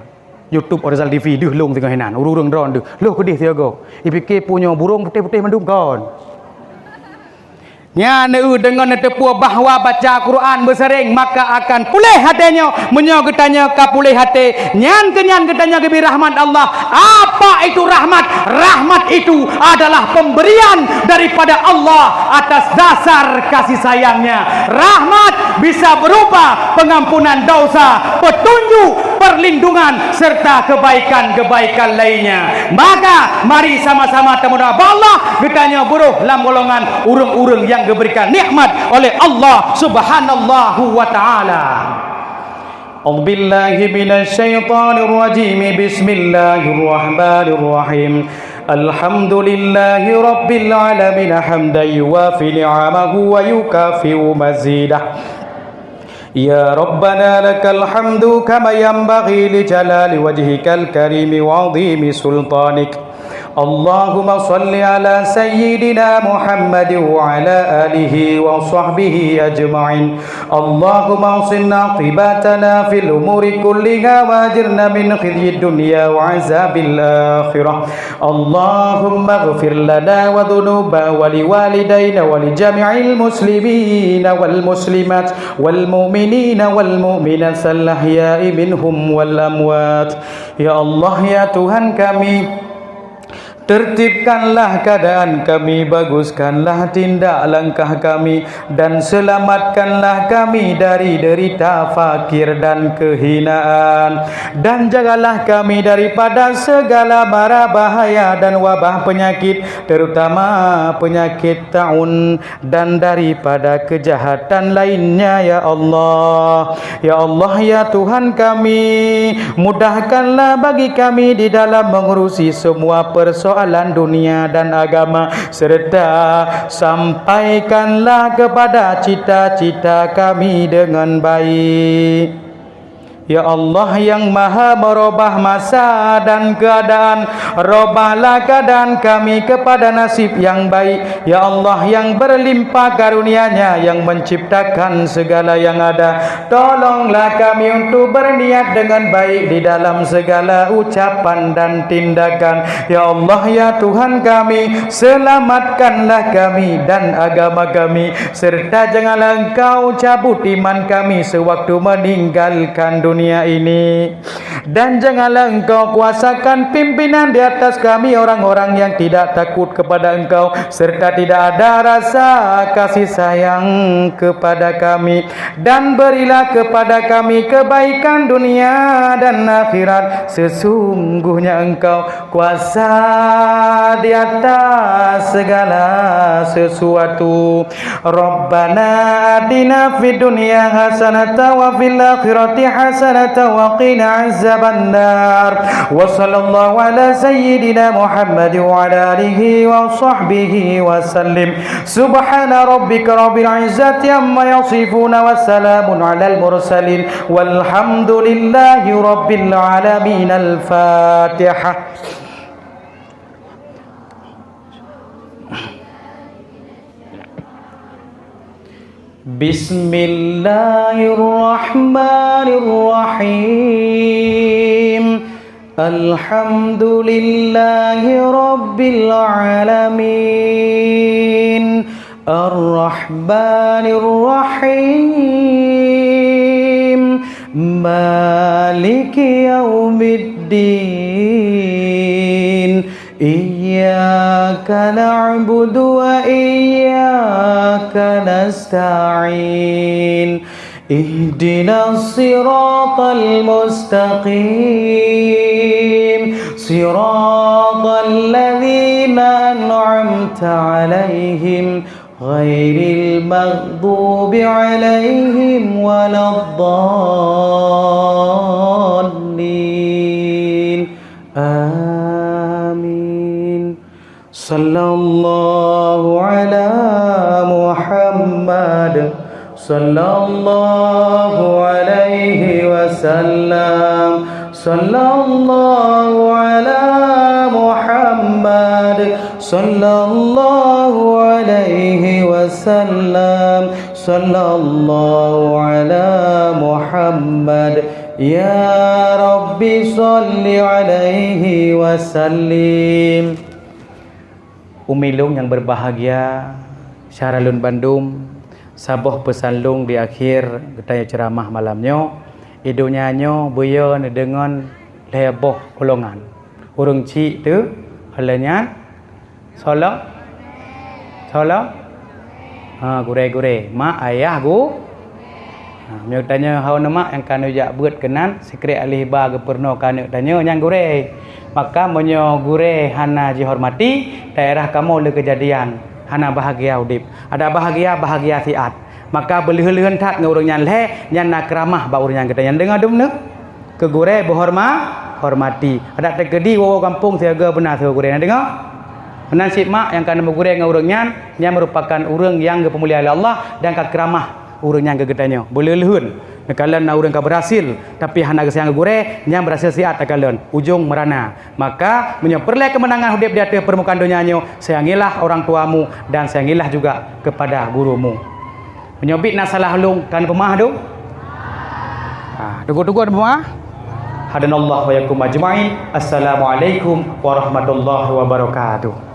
YouTube Oriental T V deuh lông singoh hinan. Ureuëng-ureuëng droe deuh. Lheueh keudeh sigoe. Ipike punyueng burông putéh-putéh mandum kon. Nyan eu deungon neuteupeue bahwa baca Quran beuseuréng maka akan puléh até nyoe. Meunyoe geutanyoe ka puléh até, nyan keu nyan geutanyoe geubri rahmat Allah. Apa itu rahmat? Rahmat itu adalah pemberian daripada Allah atas dasar kasih sayangnya. Rahmat bisa berupa pengampunan dosa, petunjuk, perlindungan, serta kebaikan-kebaikan lainnya. Maka, mari sama-sama tamudah bak Allah, geutanyoe beuroh lam golongan ureuëng-ureuëng nyang geuberikan nikmat oleh Allah Subhanahu wa Ta'ala. أعوذ بالله من الشيطان الرجيم. بسم الله الرحمن الرحيم. الحمد لله رب العالمين، حمدا يوافي نعمه ويكافئ مزيده. يا ربنا لك الحمد كما ينبغي لجلال وجهك الكريم وعظيم سلطانك. اللهم صل على سيدنا محمد وعلى آله وصحبه أجمعين. اللهم أحسن عاقبتنا في الأمور كلها وأجرنا من خزي الدنيا وعذاب الآخرة. اللهم اغفر لنا وذنوبنا ولوالدينا ولجميع المسلمين والمسلمات والمؤمنين والمؤمنات الأحياء منهم والأموات. Ya Allah, ya Tuhan kami, tertibkanlah keadaan kami, baguskanlah tindak langkah kami, dan selamatkanlah kami dari derita, fakir, dan kehinaan. Dan jagalah kami daripada segala mara bahaya dan wabah penyakit, terutama penyakit taun, dan daripada kejahatan lainnya, ya Allah. Ya Allah, ya Tuhan kami, mudahkanlah bagi kami di dalam mengurusi semua persoalan dunia dan agama, serta sampaikanlah kepada cita-cita kami dengan baik. Ya Allah yang Maha merubah masa dan keadaan, robahlah keadaan kami kepada nasib yang baik. Ya Allah yang berlimpah karunia-Nya yang menciptakan segala yang ada, tolonglah kami untuk berniat dengan baik di dalam segala ucapan dan tindakan. Ya Allah, ya Tuhan kami, selamatkanlah kami dan agama kami, serta janganlah Engkau cabut iman kami sewaktu meninggalkan dunia. dunia ini. Dan janganlah Engkau kuasakan pimpinan di atas kami orang-orang yang tidak takut kepada Engkau, serta tidak ada rasa kasih sayang kepada kami. Dan berilah kepada kami kebaikan dunia dan akhirat. Sesungguhnya Engkau kuasa di atas segala sesuatu. Rabbana atina fid dunya hasanatan wa fil akhirati hasanatan wa qina azabannar. Wa sallallahu ala sayyidina Muhammad wa ala alihi wa sahbihi wa sallim. Subhana rabbika rabbil izzati amma yasifun, wa salamun alal mursalin, walhamdulillahi rabbil alamin. Al-Fatihah. Bismillahirrahmanirrahim. Alhamdulillahi rabbil alamin. Arrahmanirrahim. Maliki yaumiddin. Iyyaka na'budu wa iyyaka nasta'in. Ihdinas siratal mustaqim. Siratal ladzina an'amta 'alaihim ghairil maghdubi 'alaihim waladdallin. Amin. Sallallahu ala Muhammad. Sallallahu alaihi wasallam. Sallallahu ala Muhammad. Sallallahu alaihi wasallam. Sallallahu ala Muhammad. Ya Rabbi, salli alaihi wasallim. Umi lôn nyang berbahagia, syedara lôn bandum, saboh peusan lôn di akhé geutanyoe ceuramah malam nyoe, i donya nyoe beu yo neudeungon lhée boh golongan. Ureuëng chik teuh, lheueh nyan, soe lom? Soe lom? Ha, gurée-gurée, mak, ayah, gu-, Ha, meunyoe tanyoe hana mak nyang ka neujak beuet keunan, sikrek alih ba geupeurunoe keu aneuk tanyoe, nyan gurée. Maka meunyoe gurée hana jihormati, daerah kamoe le keujadian hana bahagia udeb. Adak bahagia, bahagia siat. Maka beuleuheun-leuheun that ngon ureuëng nyan lhée, nyan na keuramah bak ureuëng nyan geutanyoe. Deungoe dum neuh? Keu gurée beuhorma-, hormati. Adak teukeudi woe-woe gampông siaga beuna sigoe gurée. Na deungoe? Meunan cit mak nyang ka neumeugurée ngon ureuëng nyan, nyan meurupakan ureuëng nyang geupumulia lé Allah dan ka keuramah ureuëng nyan keu geutanyoe. Beuleuheun-leuheun, neukalon na ureuëng ka beurhasil, tapi hana geusayang keu gurée, nyan beurhasil siat takalon, ujong meurana. Maka, meunyoe peureulée keumeunangan udeb di ateueh peurmukaan donya nyoe, sayangilah orang tuamu dan sayangilah juga kepada gurumu. Meunyoe biet na salah lôn, ka neupeumeu'ah dum? Ah, teungku-teungku neupeumeu'ah? Hadanallahu wa iyyakum ajmain. Assalamualaikum warahmatullahi wabarakatuh.